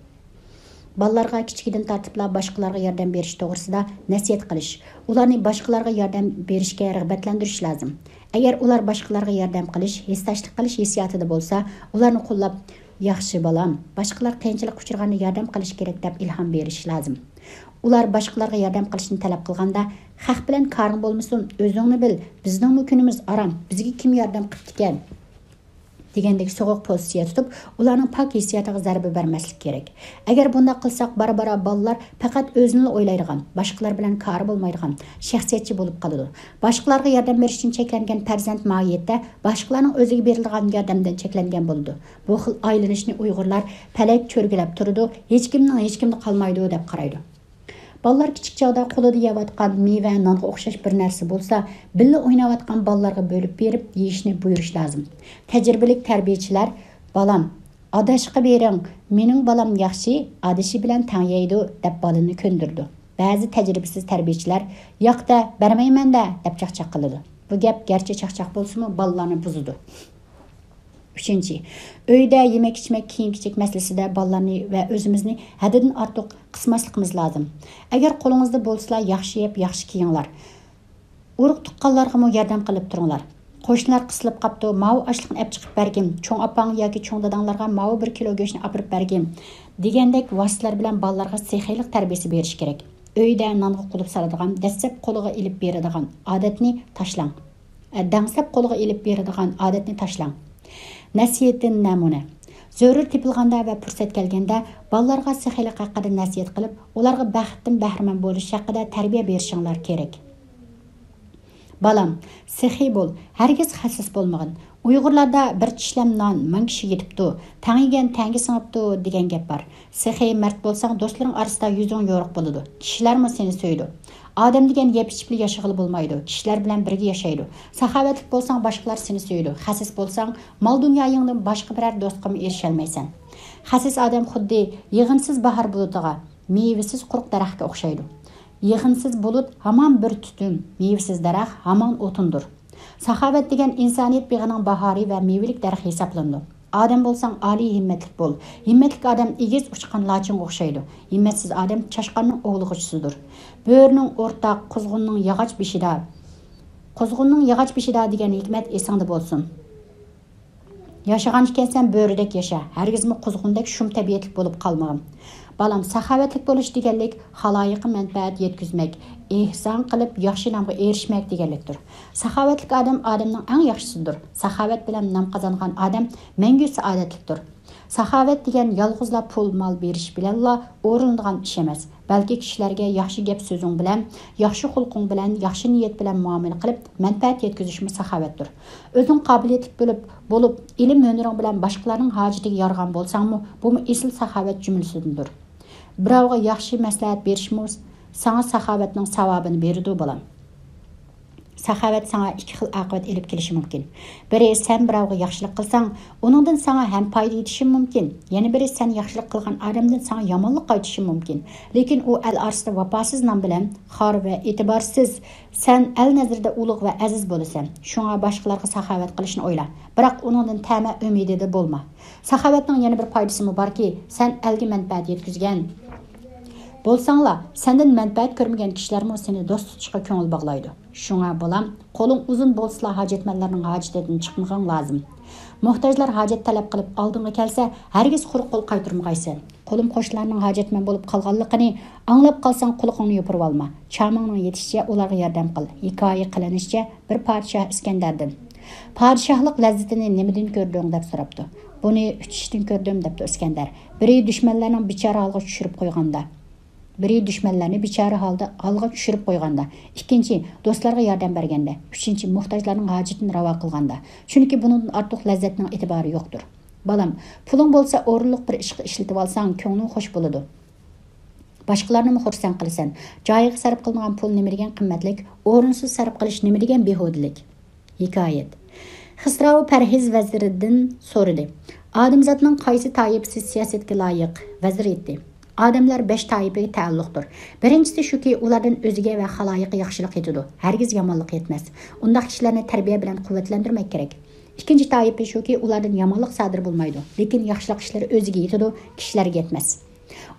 بالىلارغا كىچىكىدىن تارتىپلا باشقىلارغا ياردەم بېرىش توغرىسىدا نەسىھەت قىلىش، ئۇلارنى باشقىلارغا ياردەم بېرىشكە رىغبەتلەندۈرۈش لازىم. ئەگەر ئۇلار باشقىلارغا ياردەم قىلىش، ھېسداشلىق قىلىش ھېسسىياتىدا بولسا، ئۇلارنى قوللاپ، «ياخشى بالام، باشقىلار قىيىنچىلىققا ئۇچرىغاندا ياردەم قىلىش كېرەك» دەپ ئىلھام بېرىش لازىم. ئۇلار باشقىلارغا ياردەم قىلىشنى تەلەپ قىلغاندا، «خەق بىلەن كارىڭ بولمىسۇن، ئۆزۈڭنى بىل، بىزنىڭمۇ كۈنىمىز ئاران، بىزگە كىم ياردەم قىپتىكەن؟» دېگەندەك سوغۇق پوزىتسىيە تۇتۇپ، ئۇلارنىڭ پاك ھېسسىياتىغا زەربە بەرمەسلىك كېرەك. ئەگەر بۇنداق قىلساق، بارا-بارا بالىلار پەقەت ئۆزىنىلا ئويلايدىغان، باشقىلار بىلەن كارى بولمايدىغان، شەخسىيەتچى بولۇپ قالىدۇ. باشقىلارغا ياردەم بېرىشتىن چەكلەنگەن پەرزەنت ماھىيەتتە باشقىلارنىڭ ئۆزىگە بېرىدىغان ياردەمدىن چەكلەنگەن بولىدۇ. بۇ خىل ئايلىنىشنى ئۇيغۇرلار پەلەك چۆرگىلەپ تۇرىدۇ، ھېچكىمنىڭ ھېچكىمدە قالمايدۇ دەپ قارايدۇ. بالىلار كىچىك چاغدا قولىدا يەۋاتقان مېۋە، نانغا ئوخشاش بىر نەرسە بولسا، بىللە ئويناۋاتقان بالىلارغا بۆلۈپ بېرىپ يېيىشنى بۇيرۇش لازىم. تەجرىبىلىك تەربىيەچىلەر، «بالام، ئاداشقا بېرىڭ، مېنىڭ بالام ياخشى، ئادىشى بىلەن تەڭ يەيدۇ» دەپ بالىنى كۆندۈرىدۇ. بەزى تەجرىبىسىز تەربىيەچىلەر، «ياق-دە، بەرمەيمەن-دە» دەپ چاقچاق قىلىدۇ. بۇ گەپ گەرچە چاقچاق بولسىمۇ، بالىلارنى بۇزىدۇ. ئۈچىنچى، ئۆيدە يېمەك-ئىچمەك، كىيىم-كېچەك مەسىلىسىدە بالىلارنى ۋە ئۆزىمىزنى ھەددىدىن ئارتۇق قىسماسلىقىمىز لازىم. ئەگەر قولىڭىزدا بولسىلا، ياخشى يەپ، ياخشى كىيىڭلار. ئۇرۇق-تۇغقانلارغىمۇ ياردەم قىلىپ تۇرۇڭلار. «قوشنىلار قىسىلىپ قاپتۇ، ماۋۇ ئاشلىقنى ئەپ چىقىپ بەرگىن، چوڭ ئاپاڭ ياكى چوڭ داداڭلارغا ماۋۇ بىر كىلو گۆشنى ئاپىرىپ بەرگىن» دېگەندەك ۋاسىتىلەر بىلەن بالىلارغا سېخىيلىق تەربىيەسى بېرىش كېرەك. ئۆيدە نانغا قۇلۇپ سالىدىغان، دەسسەپ قولىغا ئېلىپ بېرىدىغان ئادەتنى تاشلاڭ. دەڭسەپ قولىغا ئېلىپ بېرىدىغان ئادەتنى تاشلاڭ. نەسىھەتتىن نەمۇنە. زۆرۈر تېپىلغاندا ۋە پۇرسەت كەلگەندە بالىلارغا سېخىيلىق ھەققىدە نەسىھەت قىلىپ، ئۇلارغا بەختتىن بەھرىمەن بولۇش ھەققىدە تەربىيە بېرىشىڭلار كېرەك. «بالام، سېخىي بول، ھەرگىز خەسىس بولمىغىن. ئۇيغۇرلاردا بىر چىشلەم نان مىڭ كىشىگە يېتىپتۇ، تەڭ يېگەن تەڭگە سىڭىپتۇ» دېگەن گەپ بار. سېخىي مەرد بولساڭ، دوستلىرىڭ ئارىسىدا يۈزۈڭ يورۇق بولىدۇ. كىشىلەرمۇ سېنى سۆيىدۇ. ئادەم دېگەن يەپ ئىچىپلا ياشىغىلى بولمايدۇ. كىشىلەر بىلەن بىرگە ياشايدۇ. ساخاۋەتلىك بولساڭ، باشقىلار سېنى سۆيىدۇ. خەسىس بولساڭ، مال-دۇنيايىڭدىن باشقا بىرەر دوستقىمۇ ئېرىشەلمەيسەن. خەسىس ئادەم خۇددى يىغىنسىز باھار بۇلۇتىغا، مېۋىسىز قۇرۇق دەرەخكە ئوخشايدۇ. يىغىنسىز بۇلۇت ھامان بىر تۈتۈن، مېۋىسىز دەرەخ ھامان ئوتۇندۇر. ساخاۋەت دېگەن ئىنسانىيەت بېغىنىڭ باھارى ۋە مېۋىلىك دەرىخى ھېسابلىنىدۇ. ئادەم بولساڭ ئالىي ھىممەتلىك بول. ھىممەتلىك ئادەم ئېگىز ئۇچقان لاچىنغا ئوخشايدۇ. ھىممەتسىز ئادەم چاشقاننىڭ ئوۋلىغۇچىسىدۇر. بۆرىنىڭ ئورتاق، قۇزغۇننىڭ ياغاچ بېشىدا، قۇزغۇننىڭ ياغاچ بېشىدا دېگەن ھېكمەت ئېسىڭدە بولسۇن. ياشىغان ئىكەنسەن، بۆرىدەك ياشا، ھەرگىزمۇ قۇزغۇندەك شۇم تەبىئەتلىك بولۇپ قالمىغىن. بالام، ساخاۋەتلىك بولۇش دېگەنلىك خالايىققا مەنپەئەت يەتكۈزمەك، ئېھسان قىلىپ ياخشى نامغا ئېرىشمەك دېگەنلىكتۇر. ساخاۋەتلىك ئادەم ئادەمنىڭ ئەڭ ياخشىسىدۇر. ساخاۋەت بىلەن نام قازانغان ئادەم مەڭگۈ سائادەتلىكتۇر. ساخاۋەت دېگەن يالغۇزلا پۇل، مال بېرىش بىلەنلا ئورۇنلىنىدىغان ئىش ئەمەس، بەلكى كىشىلەرگە ياخشى گەپ سۆزۈڭ بىلەن، ياخشى خۇلقۇڭ بىلەن، ياخشى نىيەت بىلەن مۇئامىلە قىلىپ، مەنپەئەت يەتكۈزۈشمۇ ساخاۋەتتۇر. ئۆزۈڭ قابىلىيەتلىك بولۇپ، بولۇپ، ئىلىم ھۈنىرىڭ بىلەن باشقىلارنىڭ ھاجىتىگە يارىغان بولساڭمۇ، بۇمۇ ئېسىل ساخاۋەت جۈملىسىدىندۇر. بىراۋغا ياخشى مەسلىھەت بېرىشمۇ ساڭا ساخاۋەتنىڭ ساۋابىنى بېرىدۇ، بالام. ساخاۋەت ساڭا ئىككى خىل ئاقىۋەت ئېلىپ كېلىشى مۇمكىن. بىرى، سەن بىراۋغا ياخشىلىق قىلساڭ، ئۇنىڭدىن ساڭا ھەم پايدا يېتىشى مۇمكىن، يەنە بىرى، سەن ياخشىلىق قىلغان ئادەمدىن ساڭا يامانلىق قايتىشى مۇمكىن. لېكىن ئۇ ئەل ئارىسىدا ۋاپاسىز نام بىلەن خار ۋە ئېتىبارسىز. سەن ئەل نەزىرىدە ئۇلۇغ ۋە ئەزىز بولىسەن. شۇڭا باشقىلارغا ساخاۋەت قىلىشنى ئويلا. بىراق ئۇنىڭدىن تەمە ئۈمىدىدە بولما. ساخاۋەتنىڭ يەنە بىر پايدىسىمۇ باركى، سەن ئەلگە مەنپەئەت يەتكۈزگەن بولساڭلا، سەندىن مەنپەئەت كۆرمىگەن كىشىلەرمۇ سېنى دوست تۇتۇشقا كۆڭۈل باغلايدۇ. شۇڭا، بالام، قولۇڭ ئۇزۇن بولسىلا، ھاجەتمەنلەرنىڭ ھاجىتىدىن چىقمىغىڭ لازىم. موھتاجلار ھاجەت تەلەپ قىلىپ ئالدىڭغا كەلسە، ھەرگىز قۇرۇق قول قايتۇرمىغايسەن. قولۇم قوشنىلارنىڭ ھاجەتمەن بولۇپ قالغانلىقىنى ئاڭلاپ قالساڭ، قۇلىقىڭنى يوپۇرۇۋالما. چامىڭنىڭ يېتىشىچە ئۇلارغا ياردەم قىل. ھېكايە قىلىنىشىچە، بىر پادىشاھ ئىسكەندەردىن، «پادىشاھلىق لەززىتىنى نېمىدىن كۆردۈڭ؟» دەپ سوراپتۇ. «بۇنى ئۈچ ئىشتىن كۆردۈم» دەپتۇ ئىسكەندەر. بىرى، دۈشمەنلەرنىڭ بىچارە ھالغا چۈشۈرۈپ قويغاندا. بىرى، دۈشمەنلەرنى بىچارە ھالدا، ھالغا چۈشۈرۈپ قويغاندا. ئىككىنچى، دوستلارغا ياردەم بەرگەندە. ئۈچىنچى، موھتاجلارنىڭ ھاجىتىنى راۋا قىلغاندا. چۈنكى بۇنىڭدىن ئارتۇق لەززەتنىڭ ئېتىبارى يوقتۇر. بالام، پۇلۇڭ بولسا، ئورۇنلۇق بىر ئىشقا ئىشلىتىۋالساڭ، كۆڭلۈڭ خوش بولىدۇ. باشقىلارنىمۇ خۇرسەن قىلىسەن. جايىغا سەرپ قىلىنغان پۇل نېمىدېگەن قىممەتلىك، ئورۇنسىز سەرپ قىلىش نېمىدېگەن بىھۇدىلىك. ھېكايەت. خىسراۋ پەرھىز ۋەزىردىن سورىدى، «ئادەمزاتنىڭ قايسى تائىپىسى سىياسەتكە لايىق؟» ۋەزىر ئېيتتى، «ئادەملەر بەش تائىپىگە تەئەللۇقتۇر. بىرىنچىسى شۇكى، ئۇلاردىن ئۆزىگە ۋە خالايىققا ياخشىلىق يېتىدۇ. ھەرگىز يامانلىق يەتمەس. ئۇنداق كىشىلەرنى تەربىيە بىلەن قۇۋۋەتلەندۈرمەك كېرەك. ئىككىنچى تائىپە شۇكى، ئۇلاردىن يامانلىق سادىر بولمايدۇ، لېكىن ياخشىلىق ئىشلىرى ئۆزىگە يېتىدۇ، كىشىلەرگە يەتمەس.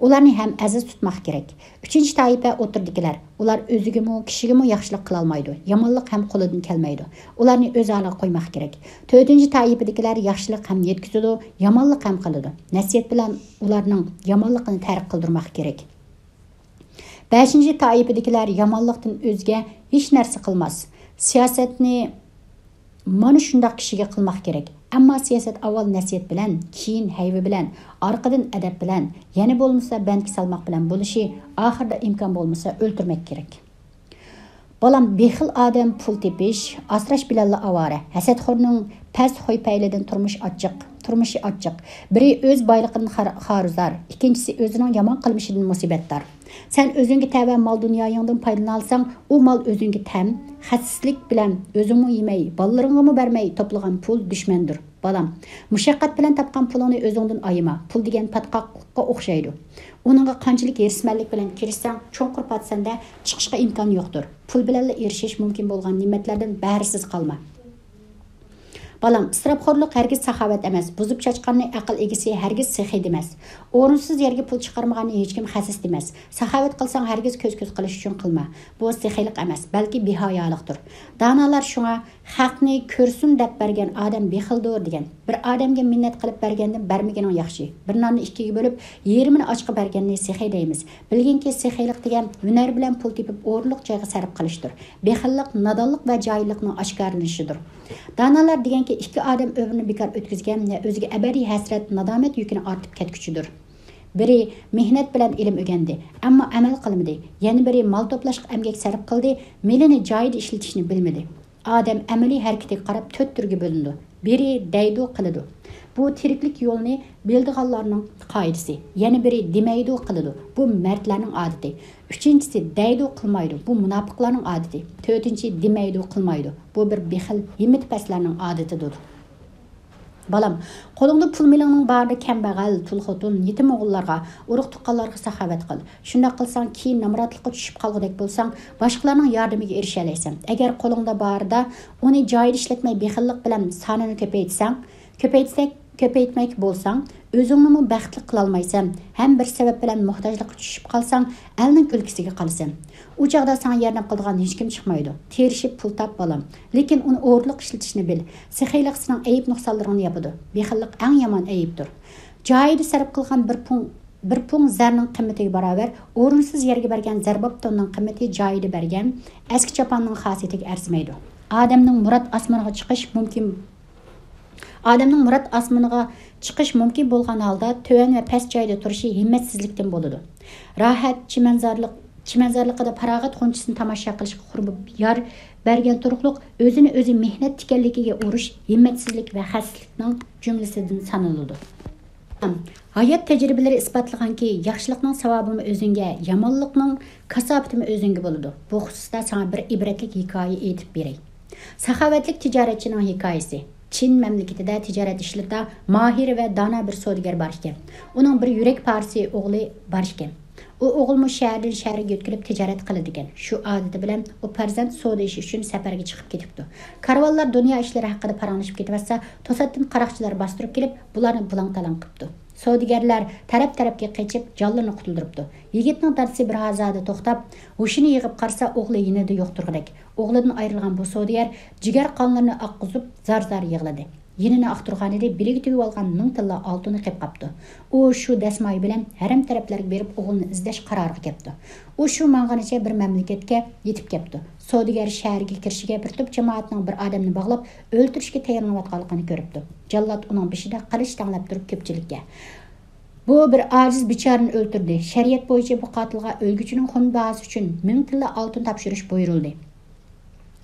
ئۇلارنى ھەم ئەزىز تۇتماق كېرەك. ئۈچىنچى تائىپە ئوتتۇرىدىكىلەر. ئۇلار ئۆزىگىمۇ، كىشىگىمۇ ياخشىلىق قىلالمايدۇ. يامانلىق ھەم قولىدىن كەلمەيدۇ. ئۇلارنى ئۆز ھالىغا قويماق كېرەك. تۆتىنچى تائىپىدىكىلەر ياخشىلىق ھەم يەتكۈزىدۇ، يامانلىق ھەم قىلىدۇ. نەسىھەت بىلەن ئۇلارنىڭ يامانلىقىنى تەرك قىلدۇرماق كېرەك. بەشىنچى تائىپىدىكىلەر يامانلىقتىن ئۆزگە ھېچ نەرسە قىلماس. سىياسەتنى مانا شۇنداق كىشىگە قىلماق كېرەك. ئەمما سىياسەت ئاۋۋال نەسىھەت بىلەن، كېيىن ھەيۋە بىلەن، ئارقىدىن ئەدەپ بىلەن، يەنە بولمىسا بەندكە سالماق بىلەن بولۇشى، ئاخىرىدا ئىمكان بولمىسا ئۆلتۈرمەك كېرەك. بالام، بېخىل ئادەم پۇل تېپىش، ئاسراش بىلەنلا ئاۋارە. ھەسەتخورنىڭ پەس خۇي-پەيلىدىن تۇرمۇش ئاچچىق، تۇرمۇشى ئاچچىق. بىرى ئۆز بايلىقىدىن خار-، خارىزار، ئىككىنچىسى ئۆزىنىڭ يامان قىلمىشىدىن مۇسىبەتدار. سەن ئۆزۈڭگە تەۋە مال-دۇنيايىڭدىن پايدىلىنالىساڭ، ئۇ مال ئۆزۈڭگە تەم، خەسىسلىك بىلەن ئۆزۈڭمۇ يېمەي، بالىلىرىڭغىمۇ بەرمەي توپلىغان پۇل دۈشمەندۇر. بالام، مۇشەققەت بىلەن تاپقان پۇلۇڭنى ئۆزۈڭدىن ئايىما. پۇل دېگەن پاتقاقلىققا ئوخشايدۇ. ئۇنىڭغا قانچىلىك ھېرىسمەنلىك بىلەن كىرىشسەڭ، چوڭقۇر پاتسەندە چىقىشقا ئىمكان يوقتۇر. پۇل بىلەنلا ئېرىشىش مۇمكىن بولغان نېمەتلەردىن بەھرىسىز قالما. بالام، ئىسراپخورلۇق ھەرگىز ساخاۋەت ئەمەس، بۇزۇپ چاچقاننى ئەقىل ئىگىسى ھەرگىز سېخىي دېمەس. ئورۇنسىز يەرگە پۇل چىقارمىغاننى ھېچكىم خەسىس دېمەس. ساخاۋەت قىلساڭ، ھەرگىز كۆز-كۆز قىلىش ئۈچۈن قىلما. بۇ سېخىيلىق ئەمەس، بەلكى بىھايالىقتۇر. دانالار شۇڭا، «خەقنى كۆرسۇن دەپ بەرگەن ئادەم بېخىلدۇر» دېگەن. بىر ئادەمگە مىننەت قىلىپ بەرگەندىن بەرمىگىنىڭ ياخشى. بىر ناننى ئىككىگە بۆلۈپ، يېرىمىنى ئاچقا بەرگەننى سېخىي دەيمىز. بىلگىنكى، سېخىيلىق دېگەن ھۈنەر بىلەن پۇل تېپىپ ئورۇنلۇق جايغا سەرپ قىلىشتۇر. بېخىللىق نادانلىق ۋە جاھىللىقنىڭ ئاشكارىلىنىشىدۇر. دانالار دېگەنكى، ئىككى ئادەم ئۆمرىنى بىكار ئۆتكۈزگەن ۋە ئۆزىگە ئەبەدىي ھەسرەت، نادامەت يۈكىنى ئارتىپ كەتكۈچىدۇر. بىرى مېھنەت بىلەن ئىلىم ئۆگەندى، ئەمما ئەمەل قىلمىدى. يەنە بىرى مال توپلاشقا ئەمگەك سەرپ قىلدى، مېلىنى جايىدا ئىشلىتىشنى بىلمىدى. ئادەم ئەمەلىي ھەرىكىتىگە قاراپ تۆت تۈرگە بۆلۈنىدۇ. بىرى دەيدۇ، قىلىدۇ. بۇ تىرىكلىك يولىنى بىلىدىغانلارنىڭ قائىدىسى. يەنە بىرى دېمەيدۇ، قىلىدۇ. بۇ مەردلەرنىڭ ئادىتى. ئۈچىنچىسى دەيدۇ، قىلمايدۇ. بۇ مۇناپىقلارنىڭ ئادىتى. تۆتىنچى دېمەيدۇ، قىلمايدۇ. بۇ بىر بېخىل، ھىممىتى پەسلەرنىڭ ئادىتىدۇر. بالام، قولۇڭدا پۇل-مېلىڭنىڭ بارىدا كەمبەغەل، تۇل خوتۇن، يېتىم ئوغۇللارغا، ئۇرۇق-تۇغقانلارغا ساخاۋەت قىل. شۇنداق قىلساڭ، كېيىن نامراتلىققا چۈشۈپ قالغۇدەك بولساڭ، باشقىلارنىڭ ياردىمىگە ئېرىشەلەيسەن. ئەگەر قولۇڭدا بارىدا ئۇنى جايىدا ئىشلەتمەي، بېخىللىق بىلەن سانىنى كۆپەيتسەڭ، كۆپەيتسەك، كۆپەيتمەك بولساڭ، ئۆزۈڭنىمۇ بەختلىك قىلالمايسەن، ھەم بىر سەۋەب بىلەن موھتاجلىققا چۈشۈپ قالساڭ، ئەلنىڭ كۈلكىسىگە قالىسەن. ئۇ چاغدا ساڭا ياردەم قىلىدىغان ھېچكىم چىقمايدۇ. تىرىشىپ پۇل تاپ، بالام. لېكىن ئۇنى ئورۇنلۇق ئىشلىتىشنى بىل. سېخىيلىق سېنىڭ ئەيىب-نۇقسانلىرىڭنى ياپىدۇ. بېخىللىق ئەڭ يامان ئەيىبتۇر. جايىدا سەرپ قىلغان بىر پۇڭ، بىر پۇڭ زەرنىڭ قىممىتىگە باراۋەر، ئورۇنسىز يەرگە بەرگەن زەرباپ توننىڭ قىممىتى جايىدا بەرگەن ئەسكى چاپاننىڭ خاسىيىتىگە ئەرزىمەيدۇ. ئادەمنىڭ مۇراد ئاسمىنىغا چىقىش مۇمكىن ئادەمنىڭ مۇراد ئاسمىنىغا چىقىش مۇمكىن بولغان ھالدا تۆۋەن ۋە پەس جايدا تۇرۇشى ھىممەتسىزلىكتىن بولىدۇ. راھەت، چىمەنزارلىق، چىمەنزارلىقىدا پاراغەت غۇنچىسىنى تاماشا قىلىشقا قۇربى يار بەرگەن تۇرۇقلۇق ئۆزىنى ئۆزى مېھنەت تىكەنلىكىگە ئۇرۇش ھىممەتسىزلىك ۋە خەستىلىكنىڭ جۈملىسىدىن سانىلىدۇ. ھايات تەجرىبىلىرى ئىسپاتلىغانكى، ياخشىلىقنىڭ ساۋابىمۇ ئۆزۈڭگە، يامانلىقنىڭ كاساپىتىمۇ ئۆزۈڭگە بولىدۇ. بۇ خۇسۇستا ساڭا بىر ئىبرەتلىك ھېكايە ئېيتىپ بېرەي. ساخاۋەتلىك تىجارەتچىنىڭ ھېكايىسى. چىن مەملىكىتىدە تىجارەت ئىشلىرىدا ماھىر ۋە دانا بىر سودىگەر بار ئىكەن. ئۇنىڭ بىر يۈرەك پارىسى ئوغلى بار ئىكەن. ئۇ ئوغۇلمۇ شەھەردىن شەھەرگە يۆتكىلىپ تىجارەت قىلىدىكەن. شۇ ئادىتى بىلەن ئۇ پەرزەنت سودا ئىشى ئۈچۈن سەپەرگە چىقىپ كېتىپتۇ. كارۋانلار دۇنيا ئىشلىرى ھەققىدە پاراڭلىشىپ كېتىۋاتسا، توساتتىن قاراقچىلار باستۇرۇپ كېلىپ، بۇلارنى بۇلاڭ-تالاڭ قىپتۇ. سودىگەرلەر تەرەپ-تەرەپكە قېچىپ، جانلىرىنى قۇتۇلدۇرۇپتۇ. يىگىتنىڭ دادىسى بىر ھازادا توختاپ، ھوشىنى يىغىپ قارىسا، ئوغلى يېنىدا يوق تۇرغۇدەك. ئوغلىدىن ئايرىلغان بۇ سودىگەر جىگەر قانلىرىنى ئاققۇزۇپ، زار-زار يىغلىدى. يېنىنى ئاختۇرغانىدى، بېلىگە تۈگۈۋالغان مىڭ تىللا ئالتۇنى قېپقاپتۇ. ئۇ شۇ دەسمايە بىلەن ھەرەم تەرەپلەرگە بېرىپ، ئوغلىنى ئىزدەش قارارىغا كەپتۇ. ئۇ شۇ ماڭغىنىچە بىر مەملىكەتكە يېتىپ كەپتۇ. سودىگەر شەھەرگە كىرىشىگە بىر توپ جامائەتنىڭ بىر ئادەمنى باغلاپ، ئۆلتۈرۈشكە تەييارلىنىۋاتقانلىقىنى كۆرۈپتۇ. جاللات ئۇنىڭ بېشىدا قىلىچ تەڭلەپ تۇرۇپ كۆپچىلىككە، «بۇ بىر ئاجىز بىچارىنى ئۆلتۈردى. شەرىئەت بويىچە بۇ قاتىلغا ئۆلگۈچىنىڭ خۇن باھاسى ئۈچۈن مىڭ تىللا ئالتۇن تاپشۇرۇش بۇيرۇلدى.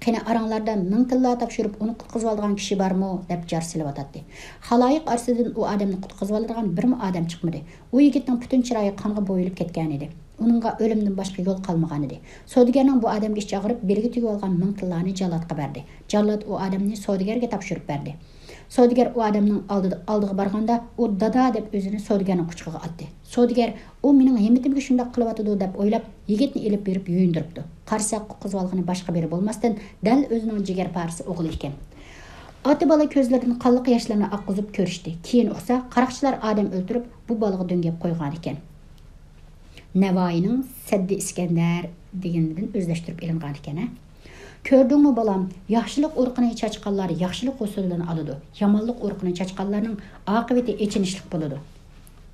قېنى، ئاراڭلاردا مىڭ تىللا تاپشۇرۇپ، ئۇنى قۇتقۇزۇۋالىدىغان كىشى بارمۇ؟» دەپ جار سېلىۋاتاتتى. خالايىق ئارىسىدىن ئۇ ئادەمنى قۇتقۇزۇۋالىدىغان بىرمۇ ئادەم چىقمىدى. ئۇ يىگىتنىڭ پۈتۈن چىرايى قانغا بويىلىپ كەتكەنىدى. ئۇنىڭغا ئۆلۈمدىن باشقا يول قالمىغانىدى. سودىگەرنىڭ بۇ ئادەمگە ئىچى ئاغرىپ، بېلىگە تۈگۈۋالغان مىڭ تىللانى جاللاتقا بەردى. جاللات ئۇ ئادەمنى سودىگەرگە تاپشۇرۇپ بەردى. سودىگەر ئۇ ئادەمنىڭ ئالدىدا، ئالدىغا بارغاندا، ئۇ «دادا» دەپ ئۆزىنى سودىگەرنىڭ قۇچىقىغا ئاتتى. سودىگەر «ئۇ مېنىڭ ھىممىتىمگە شۇنداق قىلىۋاتىدۇ» دەپ ئويلاپ، يىگىتنى ئېلىپ بېرىپ يۇيۇندۇرۇپتۇ. قارىسا، قۇتقۇزۇۋالغىنى باشقا بىرى بولماستىن، دەل ئۆزىنىڭ جىگەر پارىسى ئوغلى ئىكەن. ئاتا-بالا كۆزلىرىدىن قانلىق ياشلارنى ئاققۇزۇپ كۆرۈشتى. كېيىن ئۇقسا، قاراقچىلار ئادەم ئۆلتۈرۈپ، بۇ بالىغا دۆڭگەپ قويغانىكەن. نەۋائىينىڭ سەددى ئىسكەندەر دېگىنىدىن ئۆزلەشتۈرۈپ ئېلىنغانىكەن، ھە. كۆردۈڭمۇ، بالام؟ ياخشىلىق ئۇرۇقىنى چاچقانلار ياخشىلىق ھوسۇلىنى ئالىدۇ. يامانلىق ئۇرۇقىنى چاچقانلارنىڭ ئاقىۋىتى ئېچىنىشلىق بولىدۇ.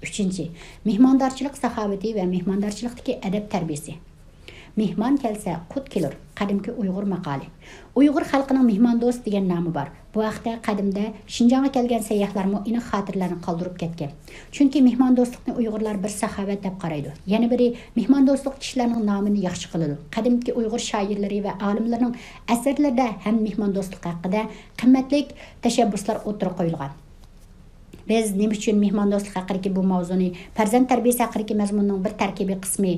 ئۈچىنچى، مېھماندارچىلىق ساخاۋىتى ۋە مېھماندارچىلىقتىكى ئەدەپ تەربىيىسى. «مېھمان كەلسە، قۇت كېلۇر» قەدىمكى ئۇيغۇر ماقالى. ئۇيغۇر خەلقىنىڭ مېھماندوست دېگەن نامى بار. بۇ ھەقتە قەدىمدە شىنجاڭغا كەلگەن سەيياھلارمۇ ئېنىق خاتىرىلەرنى قالدۇرۇپ كەتكەن. چۈنكى مېھماندوستلۇقنى ئۇيغۇرلار بىر ساخاۋەت دەپ قارايدۇ. يەنە بىرى، مېھماندوستلۇق كىشىلەرنىڭ نامىنى ياخشى قىلىدۇ. قەدىمكى ئۇيغۇر شائىرلىرى ۋە ئالىملىرىنىڭ ئەسەرلىرىدە ھەم مېھماندوستلۇق ھەققىدە قىممەتلىك تەشەببۇسلار ئوتتۇرىغا قويۇلغان. بىز نېمە ئۈچۈن مېھماندوستلۇق ھەققىدىكى بۇ ماۋزۇنى، پەرزەنت تەربىيەسى ھەققىدىكى مەزمۇننىڭ بىر تەركىبىي قىسمى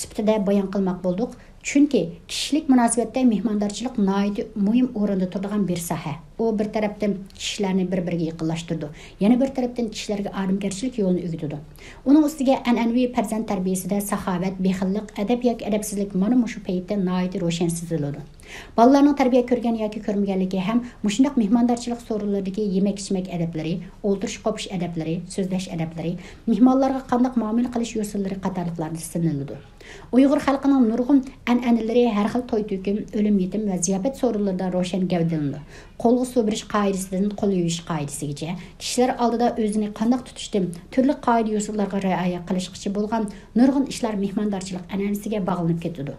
سۈپىتىدە بايان قىلماق بولدۇق؟ چۈنكى كىشىلىك مۇناسىۋەتتە مېھماندارچىلىق ناھايىتى مۇھىم ئورۇندا تۇرىدىغان بىر ساھە. ئۇ بىر تەرەپتىن كىشىلەرنى بىر-بىرىگە يېقىنلاشتۇرىدۇ، يەنە بىر تەرەپتىن كىشىلەرگە ئادەمگەرچىلىك يولىنى ئۆگىتىدۇ. ئۇنىڭ ئۈستىگە ئەنئەنىۋى پەرزەنت تەربىيەسىدە ساخاۋەت، بېخىللىق، ئەدەپ ياكى ئەدەپسىزلىك مانا مۇشۇ پەيتتە ناھايىتى روشەن سېزىلىدۇ. بالىلارنىڭ تەربىيە كۆرگەن ياكى كۆرمىگەنلىكى ھەم مۇشۇنداق مېھماندارچىلىق سورۇنلىرىدىكى يېمەك-ئىچمەك ئەدەپلىرى، ئولتۇرۇش-قوپۇش ئەدەپلىرى، سۆزلەش ئەدەپلىرى، مېھمانلارغا قانداق مۇئامىلە قىلىش يوسۇنلىرى قاتارلىقلاردا سىنىلىدۇ. ئۇيغۇر خەلقىنىڭ نۇرغۇن ئەنئەنىلىرى ھەر خىل توي-تۆكۈن، ئۆلۈم-يېتىم ۋە زىياپەت سورۇنلىرىدا روشەن گەۋدىلىنىدۇ. قولغا سۇ بېرىش قائىدىسىدىن قول يۇيۇش قائىدىسىگىچە، كىشىلەر ئالدىدا ئۆزىنى قانداق تۇتۇشتىن تۈرلۈك قائىدە-يوسۇنلارغا رىئايە قىلىشقىچە بولغان نۇرغۇن ئىشلار مېھماندارچىلىق ئەنئەنىسىگە باغلىنىپ كېتىدۇ.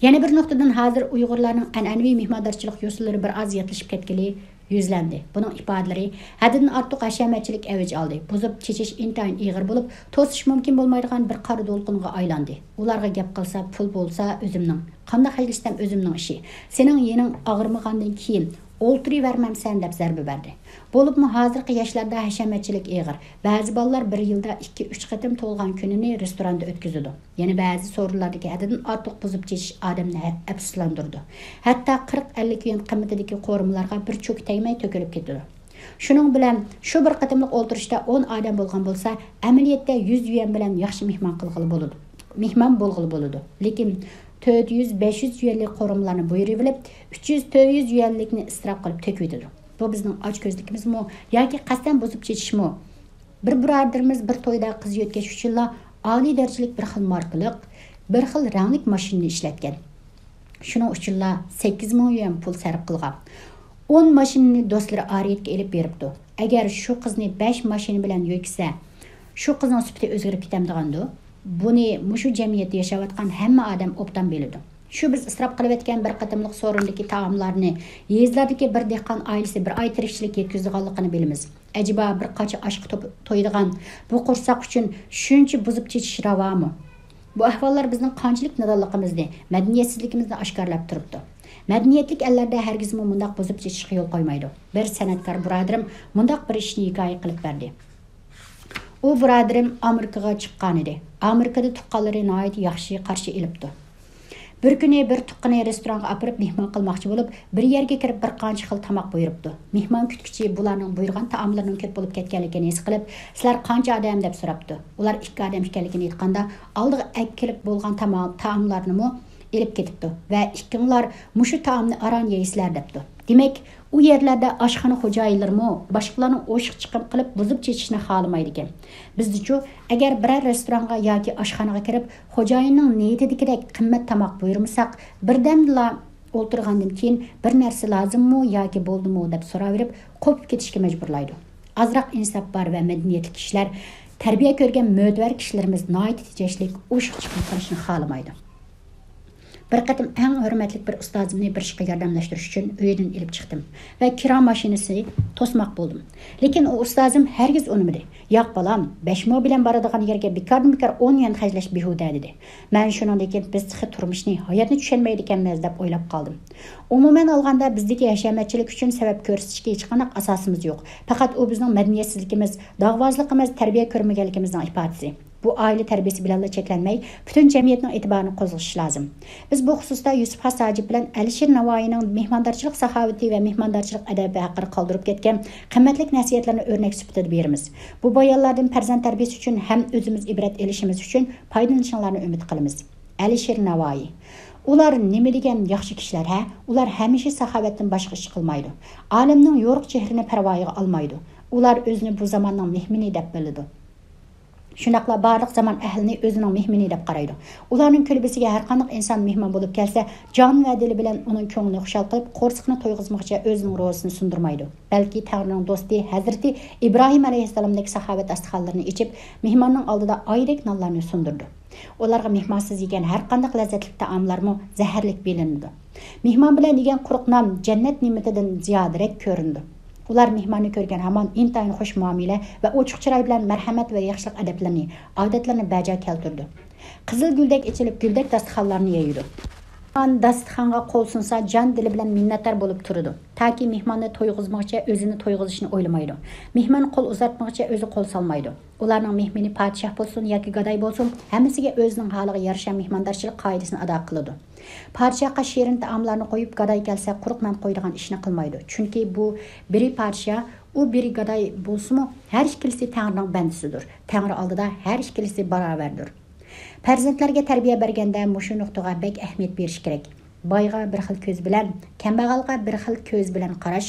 يەنە بىر نۇقتىدىن، ھازىر ئۇيغۇرلارنىڭ ئەنئەنىۋى مېھماندارچىلىق يوسۇنلىرى بىر ئاز ياتلىشىپ كەتكىلى يۈزلەندى. بۇنىڭ ئىپادىلىرى ھەددىدىن ئارتۇق ھەشەمەتچىلىك ئەۋج ئالدى. بۇزۇپ چېچىش ئىنتايىن ئېغىر بولۇپ، توسۇش مۇمكىن بولمايدىغان بىر قارا دولقۇنغا ئايلاندى. ئۇلارغا گەپ قىلسا، پۇل بولسا ئۆزۈمنىڭ، قانداق خەجلىسەم ئۆزۈمنىڭ ئىشى. سېنىڭ يېنىڭ ئاغرىمىغاندىن كېيىن ئولتۇرۇۋەرمەمسەن دەپ زەربە بەردى. بولۇپمۇ ھازىرقى ياشلاردا ھەشەمەتچىلىك ئېغىر. بەزى بالىلار بىر يىلدا ئىككى، ئۈچ قېتىم تۇغۇلغان كۈنىنى رېستوراندا ئۆتكۈزىدۇ. يەنە بەزى سورۇنلاردىكى ھەددىدىن ئارتۇق بۇزۇپ چېچىش ئادەمنى ھە-، ئەپسۇسلاندۇرىدۇ. ھەتتا قىرىق، ئەللىك يۈەن قىممىتىدىكى قورۇمىلارغا بىر چوكا تەگمەي تۆكۈلۈپ كېتىدۇ. شۇنىڭ بىلەن شۇ بىر قېتىملىق ئولتۇرۇشتا ئون ئادەم بولغان بولسا، ئەمەلىيەتتە يۈز يۈەن بىلەن ياخشى مېھمان قىلغىلى بولىدۇ. مېھمان بولغىلى بولىدۇ. لېكىن تۆت يۈز، بەش يۈز يۈەنلىك قورۇمىلارنى بۇيرۇۋېلىپ، ئۈچ يۈز، تۆت يۈز يۈەنلىكنى ئىسراپ قىلىپ تۆكۈۋېتىدۇ. بۇ بىزنىڭ ئاچكۆزلۈكىمىزمۇ ياكى قەستەن بۇزۇپ چېچىشمۇ؟ بىر بۇرادىرىمىز بىر تويدا قىز يۆتكەش ئۈچۈنلا ئالىي دەرىجىلىك بىر خىل ماركىلىق، بىر خىل رەڭلىك ماشىنىنى ئىشلەتكەن. شۇنىڭ ئۈچۈنلا سەككىز مىڭ يۈەن پۇل سەرپ قىلغان. ئون ماشىنىنى دوستلىرى ئارىيەتكە ئېلىپ بېرىپتۇ. ئەگەر شۇ قىزنى بەش ماشىنا بىلەن يۆتكىسە، شۇ قىزنىڭ سۈپىتى ئۆزگىرىپ كېتەمدىغاندۇ؟ بۇنى مۇشۇ جەمئىيەتتە ياشاۋاتقان ھەممە ئادەم ئوبدان بىلىدۇ. شۇ بىز ئىسراپ قىلىۋەتكەن بىر قېتىملىق سورۇندىكى تائاملارنى يېزىلاردىكى بىر دېھقان ئائىلىسى بىر ئاي تىرىكچىلىك يەتكۈزىدىغانلىقىنى بىلىمىز. ئەجەبا بىر قاچا ئاشقا توپ-، تويىدىغان بۇ قورساق ئۈچۈن شۇنچە بۇزۇپ چېچىش راۋامۇ؟ بۇ ئەھۋاللار بىزنىڭ قانچىلىك نادانلىقىمىزنى، مەدەنىيەتسىزلىكىمىزنى ئاشكارىلاپ تۇرۇپتۇ. مەدەنىيەتلىك ئەللەردە ھەرگىزمۇ مۇنداق بۇزۇپ چېچىشقا يول قويمايدۇ. بىر سەنئەتكار بۇرادىرىم مۇنداق بىر ئىشنى ھېكايە قىلىپ بەردى. ئۇ بۇرادىرىم ئامېرىكىغا چىققانىدى. ئامېرىكىدا تۇغقانلىرى ناھايىتى ياخشى قارشى ئېلىپتۇ. بىر كۈنى بىر تۇغقىنى رېستورانغا ئاپىرىپ مېھمان قىلماقچى بولۇپ، بىر يەرگە كىرىپ بىر قانچە خىل تاماق بۇيرۇپتۇ. مېھمان كۈتكۈچى بۇلارنىڭ بۇيرۇغان تائاملىرىنىڭ كۆپ بولۇپ كەتكەنلىكىنى ھېس قىلىپ، «سىلەر قانچە ئادەم؟» دەپ سوراپتۇ. ئۇلار ئىككى ئادەم ئىكەنلىكىنى ئېيتقاندا، ئالدىغا ئەكېلىپ بولغان تاما-، تائاملارنىمۇ ئېلىپ كېتىپتۇ ۋە «ئىككىڭلار مۇشۇ تائامنى ئاران يەيسىلەر» دەپتۇ. دېمەك، ئۇ يەرلەردە ئاشخانا خوجايىنلىرىمۇ باشقىلارنىڭ ئوشۇق چىقىم قىلىپ بۇزۇپ چېچىشىنى خالىمايدىكەن. بىزدىچۇ، ئەگەر بىرەر رېستورانغا ياكى ئاشخانىغا كىرىپ، خوجايىننىڭ نىيىتىدىكىدەك قىممەت تاماق بۇيرۇمىساق، بىردەمدىلا ئولتۇرغاندىن كېيىن، «بىر نەرسە لازىممۇ ياكى بولدىمۇ؟» دەپ سوراۋېرىپ، قوپۇپ كېتىشكە مەجبۇرلايدۇ. ئازراق ئىنساپ بار ۋە مەدەنىيەتلىك كىشىلەر تەربىيە كۆرگەن مۆتىۋەر كىشىلىرىمىز ناھايىتى تېجەشلىك، ئوشۇق چىقىم قىلىشنى خالىمايدۇ. بىر قېتىم ئەڭ ھۆرمەتلىك بىر ئۇستازىمنى بىر ئىشقا ياردەملەشتۈرۈش ئۈچۈن ئۆيىدىن ئېلىپ چىقتىم ۋە كىرا ماشىنىسى توسماق بولدۇم. لېكىن ئۇ ئۇستازىم ھەرگىز ئۇنىمىدى. «ياق، بالام، بەش مو بىلەن بارىدىغان يەرگە بىكاردىن بىكار ئون يۈەن خەجلەش بىھۇدە» دېدى. مەن شۇنىڭدىن كېيىن بىز تېخى تۇرمۇشنى، ھاياتنى چۈشەنمەيدىكەنمىز دەپ ئويلاپ قالدىم. ئومۇمەن ئالغاندا، بىزدىكى ھەشەمەتچىلىك ئۈچۈن سەۋەب كۆرسىتىشكە ھېچقانداق ئاساسىمىز يوق. پەقەت ئۇ بىزنىڭ مەدەنىيەتسىزلىكىمىز، داغۋازلىقىمىز، تەربىيە كۆرمىگەنلىكىمىزنىڭ ئىپادىسى. بۇ ئائىلە تەربىيەسى بىلەنلا چەكلەنمەي، پۈتۈن جەمئىيەتنىڭ ئېتىبارىنى قوزغىشى لازىم. بىز بۇ خۇسۇستا يۈسۈپ خاس ھاجىپ بىلەن ئەلىشىر ناۋايىنىڭ مېھماندارچىلىق ساخاۋىتى ۋە مېھماندارچىلىق ئەدەبى ھەققىدە قالدۇرۇپ كەتكەن قىممەتلىك نەسىھەتلىرىنى ئۆرنەك سۈپىتىدە بېرىمىز. بۇ بايانلاردىن پەرزەنت تەربىيەسى ئۈچۈن ھەم ئۆزىمىز ئىبرەت ئېلىشىمىز ئۈچۈن پايدىلىنىشىڭلارنى ئۈمىد قىلىمىز. ئەلىشىر ناۋايى. ئۇلار نېمە دېگەن ياخشى كىشىلەر ھە؟ ئۇلار ھەمىشە ساخاۋەتتىن باشقا ئىش قىلمايدۇ. ئالەمنىڭ يورۇق چېھرىنى پەرۋايىغا ئالمايدۇ. ئۇلار ئۆزىنى بۇ زاماننىڭ مېھمىنى دەپ بىلىدۇ. شۇنداقلا بارلىق زامان ئەھلىنى ئۆزىنىڭ مېھمىنى دەپ قارايدۇ. ئۇلارنىڭ كۈلبىسىگە ھەرقانداق ئىنسان مېھمان بولۇپ كەلسە، جان ۋە دىلى بىلەن ئۇنىڭ كۆڭلىنى خۇشال قىلىپ، قورسىقىنى تويغۇزمىغۇچە ئۆزىنىڭ روزىسىنى سۇندۇرمايدۇ. بەلكى تەڭرىنىڭ دوستى ھەزرىتى ئىبراھىم ئەلەيھىسسالامدەك ساخاۋەت داستىخانلىرىنى ئېچىپ، مېھماننىڭ ئالدىدا ئايدەك نانلارنى سۇندۇرىدۇ. ئۇلارغا مېھمانسىز يېگەن ھەرقانداق لەززەتلىك تائاملارمۇ زەھەرلىك بىلىنىدۇ. مېھمان بىلەن يېگەن قۇرۇق نان جەننەت نېمىتىدىن زىيادىرەك كۆرۈنىدۇ. ئۇلار مېھماننى كۆرگەن ھامان ئىنتايىن خۇش مۇئامىلە ۋە ئوچۇق چىراي بىلەن مەرھەمەت ۋە ياخشىلىق ئەدەپلىرىنى، ئادەتلىرىنى بەجا كەلتۈرىدۇ. قىزىل گۈلدەك ئېچىلىپ، گۈلدەك داستىخانلارنى يايىدۇ. مېھمان داستىخانغا قول سۇنسا، جان دىلى بىلەن مىننەتدار بولۇپ تۇرىدۇ. تاكى مېھماننى تويغۇزمىغۇچە ئۆزىنى تويغۇزۇشنى ئويلىمايدۇ. مېھمان قول ئۇزارتمىغۇچە ئۆزى قول سالمايدۇ. ئۇلارنىڭ مېھمىنى پادىشاھ بولسۇن ياكى گاداي بولسۇن، ھەممىسىگە ئۆزىنىڭ ھالىغا يارىشا مېھماندارچىلىق قائىدىسىنى ئادا قىلىدۇ. پادىشاھقا شېرىن تائاملارنى قويۇپ، گاداي كەلسە قۇرۇق نان قويىدىغان ئىشنى قىلمايدۇ. چۈنكى بۇ بىرى پادىشاھ، ئۇ بىرى گاداي بولسىمۇ، ھەر ئىككىلىسى تەڭرىنىڭ بەندىسىدۇر. تەڭرى ئالدىدا ھەر ئىككىلىسى باراۋەردۇر. پەرزەنتلەرگە تەربىيە بەرگەندە مۇشۇ نۇقتىغا بەك ئەھمىيەت بېرىش كېرەك. بايغا بىر خىل كۆز بىلەن، كەمبەغەلگە بىر خىل كۆز بىلەن قاراش،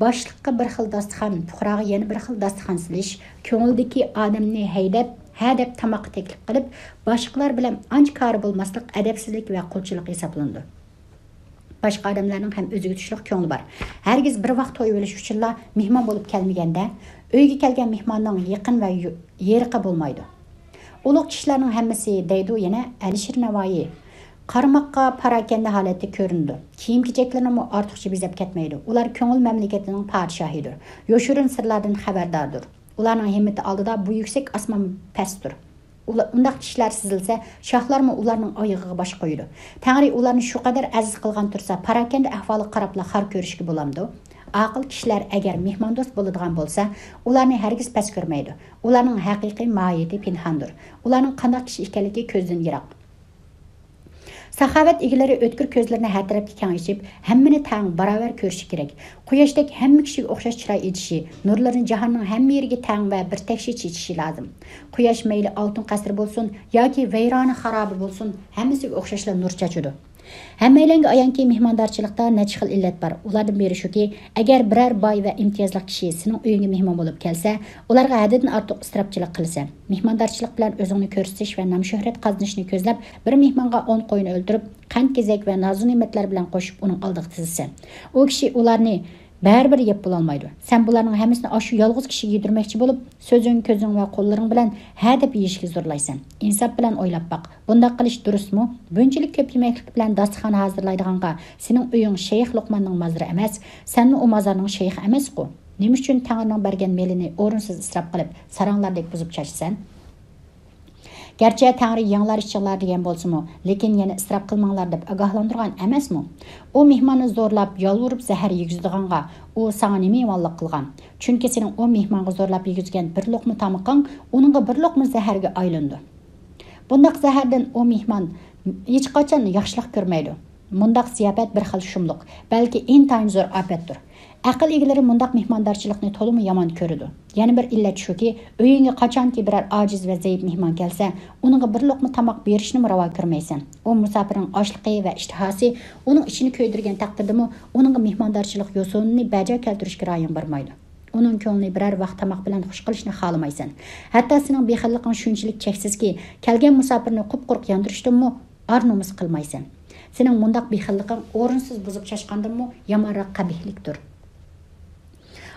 باشلىققا بىر خىل داستىخان، پۇقراغا يەنە بىر خىل داستىخان سېلىش، كۆڭۈلدىكى ئادەمنى ھەيدەپ، ھە دەپ تاماققا تەكلىپ قىلىپ، باشقىلار بىلەن ئانچە كارى بولماسلىق ئەدەپسىزلىك ۋە قۇلچىلىق ھېسابلىنىدۇ. باشقا ئادەملەرنىڭ ھەم ئۆزىگە تۇتۇشلۇق كۆڭلى بار. ھەرگىز بىر ۋاق تويۇۋېلىش ئۈچۈنلا مېھمان بولۇپ كەلمىگەندە، ئۆيگە كەلگەن مېھماننىڭ يېقىن ۋە يۇ-، يېرىقى بولمايدۇ. ئۇلۇغ كىشىلەرنىڭ ھەممىسى دەيدۇ يەنە ئەلىشىر ناۋايى. قارىماققا پاراكەندە ھالەتتە كۆرۈنىدۇ. كىيىم-كېچەكلىرىنىمۇ ئارتۇقچە بېزەپ كەتمەيدۇ. ئۇلار كۆڭۈل مەملىكىتىنىڭ پادىشاھىدۇر. يوشۇرۇن سىرلاردىن خەۋەرداردۇر. ئۇلارنىڭ ھىممىتى ئالدىدا بۇ يۈكسەك ئاسمان پەستۇر. ئۇلا-، ئۇنداق كىشىلەر سېزىلسە، شاھلارمۇ ئۇلارنىڭ ئايىغىغا باش قويىدۇ. تەڭرى ئۇلارنى شۇ قەدەر ئەزىز قىلغان تۇرسا، پاراكەندە ئەھۋالىغا قاراپلا خار كۆرۈشكە بولامدۇ؟ ئاقىل كىشىلەر ئەگەر مېھماندوست بولىدىغان بولسا، ئۇلارنى ھەرگىز پەس كۆرمەيدۇ. ئۇلارنىڭ ھەقىقىي ماھىيىتى پىنھاندۇر. ئۇلارنىڭ قانداق كىشى ئىكەنلىكى كۆزدىن يىراق. ساخاۋەت ئىگىلىرى ئۆتكۈر كۆزلىرىنى ھەر تەرەپكە كەڭ ئېچىپ، ھەممىنى تەڭ، باراۋەر كۆرۈشى كېرەك. قۇياشتەك ھەممە كىشىگە ئوخشاش چىراي ئېچىشى، نۇرلىرىنى جاھاننىڭ ھەممە يېرىگە تەڭ ۋە بىر تەكشى چېچىشى لازىم. قۇياش مەيلى ئالتۇن قەسىر بولسۇن ياكى ۋەيرانە خارابە بولسۇن، ھەممىسىگە ئوخشاشلا نۇر چاچىدۇ. ھەممەيلەنگە ئايانكى، مېھماندارچىلىقتا نەچچە خىل ئىللەت بار. ئۇلاردىن بىرى شۇكى، ئەگەر بىرەر باي ۋە ئىمتىيازلىق كىشى سېنىڭ ئۆيۈڭگە مېھمان بولۇپ كەلسە، ئۇلارغا ھەددىدىن ئارتۇق ئىسراپچىلىق قىلىسەن. مېھماندارچىلىق بىلەن ئۆزۈڭنى كۆرسىتىش ۋە نام-شۆھرەت قازىنىشنى كۆزلەپ، بىر مېھمانغا ئون قوينى ئۆلتۈرۈپ، قەنت-كېزەك ۋە نازۇ-نېمەتلەر بىلەن قوشۇپ ئۇنىڭ ئالدىغا تىزىسەن. ئۇ كىشى ئۇلارنى بەرىبىر يەپ بولالمايدۇ. سەن بۇلارنىڭ ھەممىسىنى ئاشۇ يالغۇز كىشىگە يېدۈرمەكچى بولۇپ، سۆزۈڭ، كۆزۈڭ ۋە قوللىرىڭ بىلەن ھە دەپ يېيىشكە زورلايسەن. ئىنساپ بىلەن ئويلاپ باق، بۇنداق قىلىش دۇرۇسمۇ؟ بۇنچىلىك كۆپ يېمەكلىك بىلەن داستىخان ھازىرلايدىغانغا، سېنىڭ ئۆيۈڭ شەيخ لوقماننىڭ مازىرى ئەمەس، سەنمۇ ئۇ مازارنىڭ شەيخى ئەمەسقۇ؟ نېمە ئۈچۈن تەڭرىنىڭ بەرگەن مېلىنى ئورۇنسىز ئىسراپ قىلىپ، ساراڭلاردەك بۇزۇپ چاچىسەن؟ گەرچە تەڭرى يەڭلار ئىچىڭلار دېگەن بولسىمۇ، لېكىن يەنە ئىسراپ قىلماڭلار دەپ ئاگاھلاندۇرغان ئەمەسمۇ؟ ئۇ مېھماننى زورلاپ، يالۋۇرۇپ زەھەر يېگۈزىدىغانغا، ئۇ ساڭا نېمە يامانلىق قىلغان؟ چۈنكى سېنىڭ ئۇ مېھمانغا زورلاپ يېگۈزگەن بىر لوقما تامىقىڭ ئۇنىڭغا بىر لوقما زەھەرگە ئايلىنىدۇ. بۇنداق زەھەردىن ئۇ مېھمان ھېچقاچان ياخشىلىق كۆرمەيدۇ. مۇنداق زىياپەت بىر خىل شۇملۇق، بەلكى ئىنتايىن زور ئاپەتتۇر. ئەقىل ئىگىلىرى مۇنداق مېھماندارچىلىقنى تولىمۇ يامان كۆرىدۇ. يەنە بىر ئىللەت شۇكى، ئۆيۈڭگە قاچانكى بىرەر ئاجىز ۋە زەئىپ مېھمان كەلسە، ئۇنىڭغا بىر لوقما تاماق بېرىشنىمۇ راۋا كۆرمەيسەن. ئۇ مۇساپىرنىڭ ئاچلىقى ۋە ئىشتىھاسى ئۇنىڭ ئىچىنى كۆيدۈرگەن تەقدىردىمۇ، ئۇنىڭغا مېھماندارچىلىق يوسۇنىنى بەجا كەلتۈرۈشكە رايىڭ بارمايدۇ. ئۇنىڭ كۆڭلىنى بىرەر ۋاق تاماق بىلەن خۇش قىلىشنى خالىمايسەن. ھەتتا سېنىڭ بېخىللىقىڭ شۇنچىلىك چەكسىزكى، كەلگەن مۇساپىرنى قۇپقۇرۇق ياندۇرۇشتىنمۇ ئار نومۇس قىلمايسەن. سېنىڭ مۇنداق بېخىللىقىڭ ئورۇنسىز بۇزۇپ چاچقاندىنمۇ يامانراق قەبىھلىكتۇر.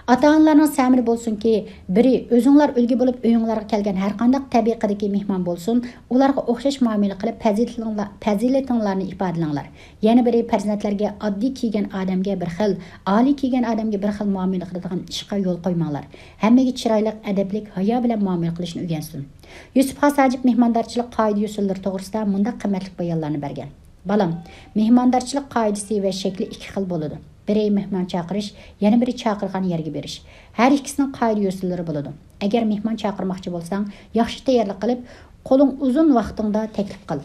ئاتا-ئانىلارنىڭ سەمرى بولسۇنكى، بىرى ئۆزۈڭلار ئۈلگە بولۇپ ئۆيۈڭلارغا كەلگەن ھەرقانداق تەبىقىدىكى مېھمان بولسۇن، ئۇلارغا ئوخشاش مۇئامىلە قىلىپ پەزىلىتىڭلار-، پەزىلىتىڭلارنى ئىپادىلەڭلار. يەنە بىرى پەرزەنتلەرگە ئاددىي كىيگەن ئادەمگە بىر خىل، ئالىي كىيگەن ئادەمگە بىر خىل مۇئامىلە قىلىدىغان ئىشقا يول قويماڭلار. ھەممىگە چىرايلىق، ئەدەپلىك، ھايا بىلەن مۇئامىلە قىلىشنى ئۆگەنسۇن. يۈسۈپ خاس ھاجىپ مېھماندارچىلىق قائىدە-يوسۇنلىرى توغرىسىدا مۇنداق قىممەتلىك بايانلارنى بەرگەن. بالام، مېھماندارچىلىق قائىدىسى ۋە شەكلى ئىككى خىل بولىدۇ. بىرى مېھمان چاقىرىش، يەنە بىرى چاقىرغان يەرگە بېرىش. ھەر ئىككىسىنىڭ قائىدە-يوسۇنلىرى بولىدۇ. ئەگەر مېھمان چاقىرماقچى بولساڭ، ياخشى تەييارلىق قىلىپ، قولۇڭ ئۇزۇن ۋاقتىڭدا تەكلىپ قىل.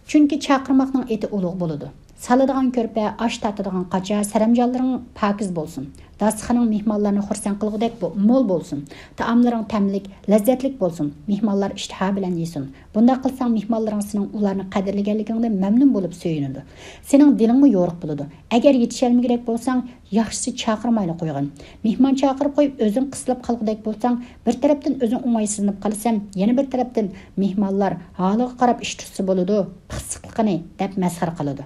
چۈنكى چاقىرماقنىڭ ئېتى ئۇلۇغ بولىدۇ. سالىدىغان كۆرپە، ئاش تارتىدىغان قاچا، سەرەمجانلىرىڭ پاكىز بولسۇن. داستىخىنىڭ مېھمانلارنى خۇرسەن قىلغۇدەك بو-، مول بولسۇن. تائاملىرىڭ تەملىك، لەززەتلىك بولسۇن. مېھمانلار ئىشتىھا بىلەن يېسۇن. بۇنداق قىلساڭ، مېھمانلىرىڭ سېنىڭ ئۇلارنى قەدىرلىگەنلىكىڭدىن مەمنۇن بولۇپ سۆيۈنىدۇ. سېنىڭ دىلىڭمۇ يورۇق بولىدۇ. ئەگەر يېتىشەلمىگۈدەك بولساڭ، ياخشىسى چاقىرمايلا قويغىن. مېھمان چاقىرىپ قويۇپ، ئۆزۈڭ قىسىلىپ قالغۇدەك بولساڭ، بىر تەرەپتىن ئۆزۈڭ ئوڭايسىزلىنىپ قالىسەن، يەنە بىر تەرەپتىن مېھمانلار ھالىغا قاراپ ئىش تۇتسا بولىدۇ، پىخسىقلىقىنى، دەپ مەسخىرە قىلىدۇ.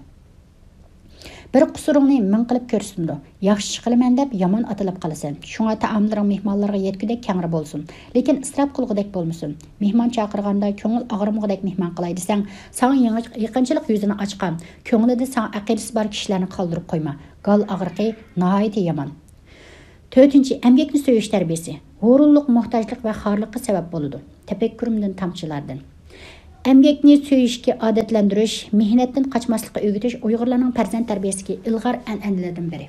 بىر قۇسۇرۇڭنى مىڭ قىلىپ كۆرسىتىدۇ. ياخشى ئىش قىلىمەن دەپ يامان ئاتىلىپ قالىسەن. شۇڭا تائاملىرىڭ مېھمانلارغا يەتكۈدەك كەڭرى بولسۇن. لېكىن ئىسراپ قىلغۇدەك بولمىسۇن. مېھمان چاقىرغاندا كۆڭۈل ئاغرىمىغۇدەك مېھمان قىلاي دېسەڭ، ساڭا يېڭى-، يېقىنچىلىق يۈزىنى ئاچقان، كۆڭلىدە ساڭا ئەقىدىسى بار كىشىلەرنى قالدۇرۇپ قويما. گال ئاغرىقى ناھايىتى يامان. تۆتىنچى، ئەمگەكنى سۆيۈش تەربىيىسى. ھۇرۇنلۇق، موھتاجلىق ۋە خارلىققا سەۋەب بولىدۇ. تەپەككۇرۇمدىن تامچىلاردىن. ئەمگەكنى سۆيۈشكە ئادەتلەندۈرۈش، مېھنەتتىن قاچماسلىققا ئۆگىتىش ئۇيغۇرلارنىڭ پەرزەنت تەربىيەسىدىكى ئىلغار ئەنئەنىلەردىن بىرى.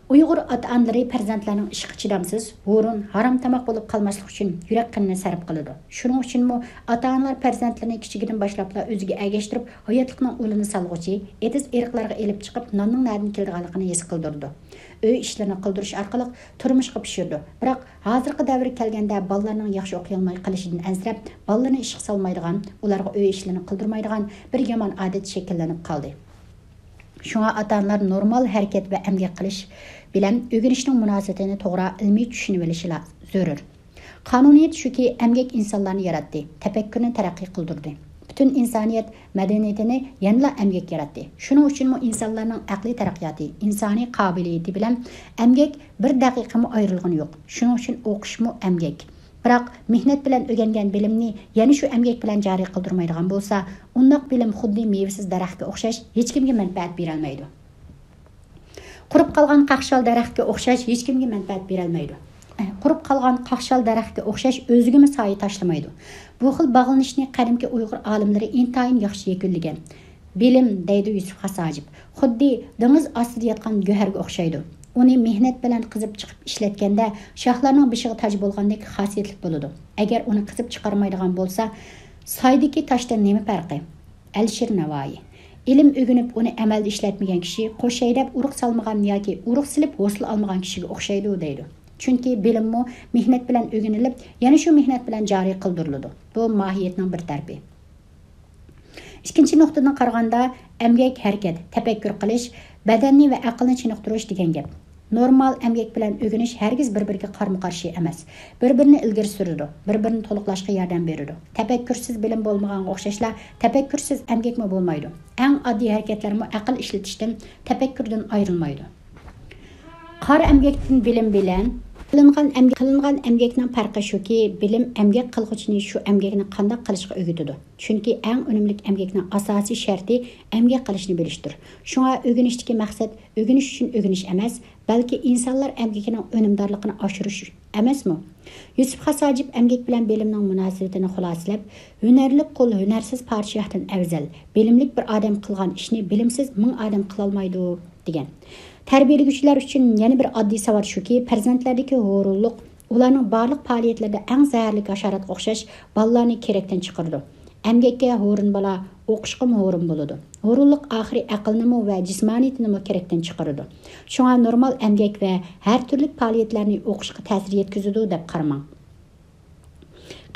ئۇيغۇر ئاتا-ئانىلىرى پەرزەنتلەرنىڭ ئىشقا چىدامسىز، ھۇرۇن، ھارام تاماق بولۇپ قالماسلىقى ئۈچۈن يۈرەك قېنىنى سەرپ قىلىدۇ. شۇنىڭ ئۈچۈنمۇ ئاتا-ئانىلار پەرزەنتلىرىنى كىچىكىدىن باشلاپلا ئۆزىگە ئەگەشتۈرۈپ، ھاياتلىقنىڭ ئۇلىنى سالغۇچى، ئېتىز-ئېرىقلارغا ئېلىپ چىقىپ، ناننىڭ نەدىن كېلىدىغانلىقىنى ھېس قىلدۇرىدۇ. ئۆي ئىشلىرىنى قىلدۇرۇش ئارقىلىق تۇرمۇشقا پىشۇرىدۇ. بىراق، ھازىرقى دەۋرگە كەلگەندە بالىلارنىڭ ياخشى ئوقۇيالماي قېلىشىدىن ئەنسىرەپ، بالىلىرىنى ئىشقا سالمايدىغان، ئۇلارغا ئۆي ئىشلىرىنى قىلدۇرمايدىغان بىر يامان ئادەت شەكىللىنىپ قالدى. شۇڭا ئاتا-ئانىلار نورمال ھەرىكەت ۋە ئەمگەك قىلىش بىلەن ئۆگىنىشنىڭ مۇناسىۋىتىنى توغرا ئىلمىي چۈشىنىۋېلىشى لا-، زۆرۈر. قانۇنىيەت شۇكى، ئەمگەك ئىنسانلارنى ياراتتى، تەپەككۇرنى تەرەققىي قىلدۇردى. پۈتۈن ئىنسانىيەت مەدەنىيىتىنى يەنىلا ئەمگەك ياراتتى. شۇنىڭ ئۈچۈنمۇ ئىنسانلارنىڭ ئەقلىي تەرەققىياتى، ئىنسانىي قابىلىيىتى بىلەن ئەمگەك بىر دەقىقىمۇ ئايرىلغىنى يوق. شۇنىڭ ئۈچۈن ئوقۇشمۇ ئەمگەك. بىراق، مېھنەت بىلەن ئۆگەنگەن بىلىمنى يەنە شۇ ئەمگەك بىلەن جارى قىلدۇرمايدىغان بولسا، ئۇنداق بىلىم خۇددى مېۋىسىز دەرەخكە ئوخشاش، ھېچكىمگە مەنپەئەت بېرەلمەيدۇ. قۇرۇپ قالغان قاقشال دەرەخكە ئوخشاش، ھېچكىمگە مەنپەئەت بېرەلمەيدۇ. قۇرۇپ قالغان قاقشال دەرەخكە ئوخشاش، ئۆزىگىمۇ سايە تاشلىمايدۇ. بۇ خىل باغلىنىشنى قەدىمكى ئۇيغۇر ئالىملىرى ئىنتايىن ياخشى يەكۈنلىگەن. بىلىم، دەيدۇ يۈسۈپ خاس ھاجىپ، خۇددى دېڭىز ئاستىدا ياتقان گۆھەرگە ئوخشايدۇ. ئۇنى مېھنەت بىلەن قېزىپ چىقىپ ئىشلەتكەندە، شاھلارنىڭ بېشىغا تاج بولغاندەك خاسىيەتلىك بولىدۇ. ئەگەر ئۇنى قېزىپ چىقارمايدىغان بولسا، سايدىكى تاشتىن نېمە پەرقى؟ ئەلىشىر نەۋائىي. ئىلىم ئۆگىنىپ، ئۇنى ئەمەلدە ئىشلەتمىگەن كىشى قوش ھەيدەپ ئۇرۇق سالمىغان ياكى ئۇرۇق سېلىپ ھوسۇل ئالمىغان كىشىگە ئوخشايدۇ، دەيدۇ. چۈنكى بىلىممۇ مېھنەت بىلەن ئۆگىنىلىپ، يەنە شۇ مېھنەت بىلەن جارى قىلدۇرۇلىدۇ. بۇ ماھىيەتنىڭ بىر تەرىپى. ئىككىنچى نۇقتىدىن قارىغاندا، ئەمگەك، ھەرىكەت، تەپەككۇر قىلىش، بەدەننى ۋە ئەقىلنى چېنىقتۇرۇش دېگەن گەپ. نورمال ئەمگەك بىلەن ئۆگىنىش ھەرگىز بىر-بىرىگە قارمۇ-قارشى ئەمەس. بىر-بىرىنى ئىلگىرى سۈرىدۇ، بىر-بىرىنى تولۇقلاشقا ياردەم بېرىدۇ. تەپەككۇرسىز بىلىم بولمىغانغا ئوخشاشلا، تەپەككۇرسىز ئەمگەكمۇ بولمايدۇ. ئەڭ ئاددىي ھەرىكەتلەرمۇ ئەقىل ئىشلىتىشتىن، تەپەككۇردىن ئايرىلمايدۇ. قارا ئەمگەكتىن بىلىم بىلەن قىلىنغان ئەمگەك، قىلىنغان ئەمگەكنىڭ پەرقى شۇكى، بىلىم ئەمگەك قىلغۇچىنى شۇ ئەمگەكنى قانداق قىلىشقا ئۆگىتىدۇ. چۈنكى ئەڭ ئۈنۈملۈك ئەمگەكنىڭ ئاساسىي شەرتى ئەمگەك قىلىشنى بىلىشتۇر. شۇڭا ئۆگىنىشتىكى مەقسەت ئۆگىنىش ئۈچۈن ئۆگىنىش ئەمەس، بەلكى ئىنسانلار ئەمگىكىنىڭ ئۈنۈمدارلىقىنى ئاشۇرۇش ئەمەسمۇ؟ يۈسۈپ خاس ھاجىپ ئەمگەك بىلەن بىلىمنىڭ مۇناسىۋىتىنى خۇلاسىلەپ، ھۈنەرلىك قۇل ھۈنەرسىز پادىشاھتىن ئەۋزەل، بىلىملىك بىر ئادەم قىلغان ئىشنى بىلىمسىز مىڭ ئادەم قىلالمايدۇ، دېگەن. تەربىيەلىگۈچىلەر ئۈچۈن يەنە بىر ئاددىي ساۋات شۇكى، پەرزەنتلەردىكى ھۇرۇنلۇق ئۇلارنىڭ بارلىق پائالىيەتلىرىدە ئەڭ زەھەرلىك ھاشاراتقا ئوخشاش بالىلارنى كېرەكتىن چىقىرىدۇ. ئەمگەككە ھۇرۇن بالا ئوقۇشقىمۇ ھۇرۇن بولىدۇ. ھۇرۇنلۇق ئاخىرى ئەقىلنىمۇ ۋە جىسمانىيىتىنىمۇ كېرەكتىن چىقىرىدۇ. شۇڭا نورمال ئەمگەك ۋە ھەر تۈرلۈك پائالىيەتلەرنى ئوقۇشقا تەسىر يەتكۈزىدۇ دەپ قارىماڭ.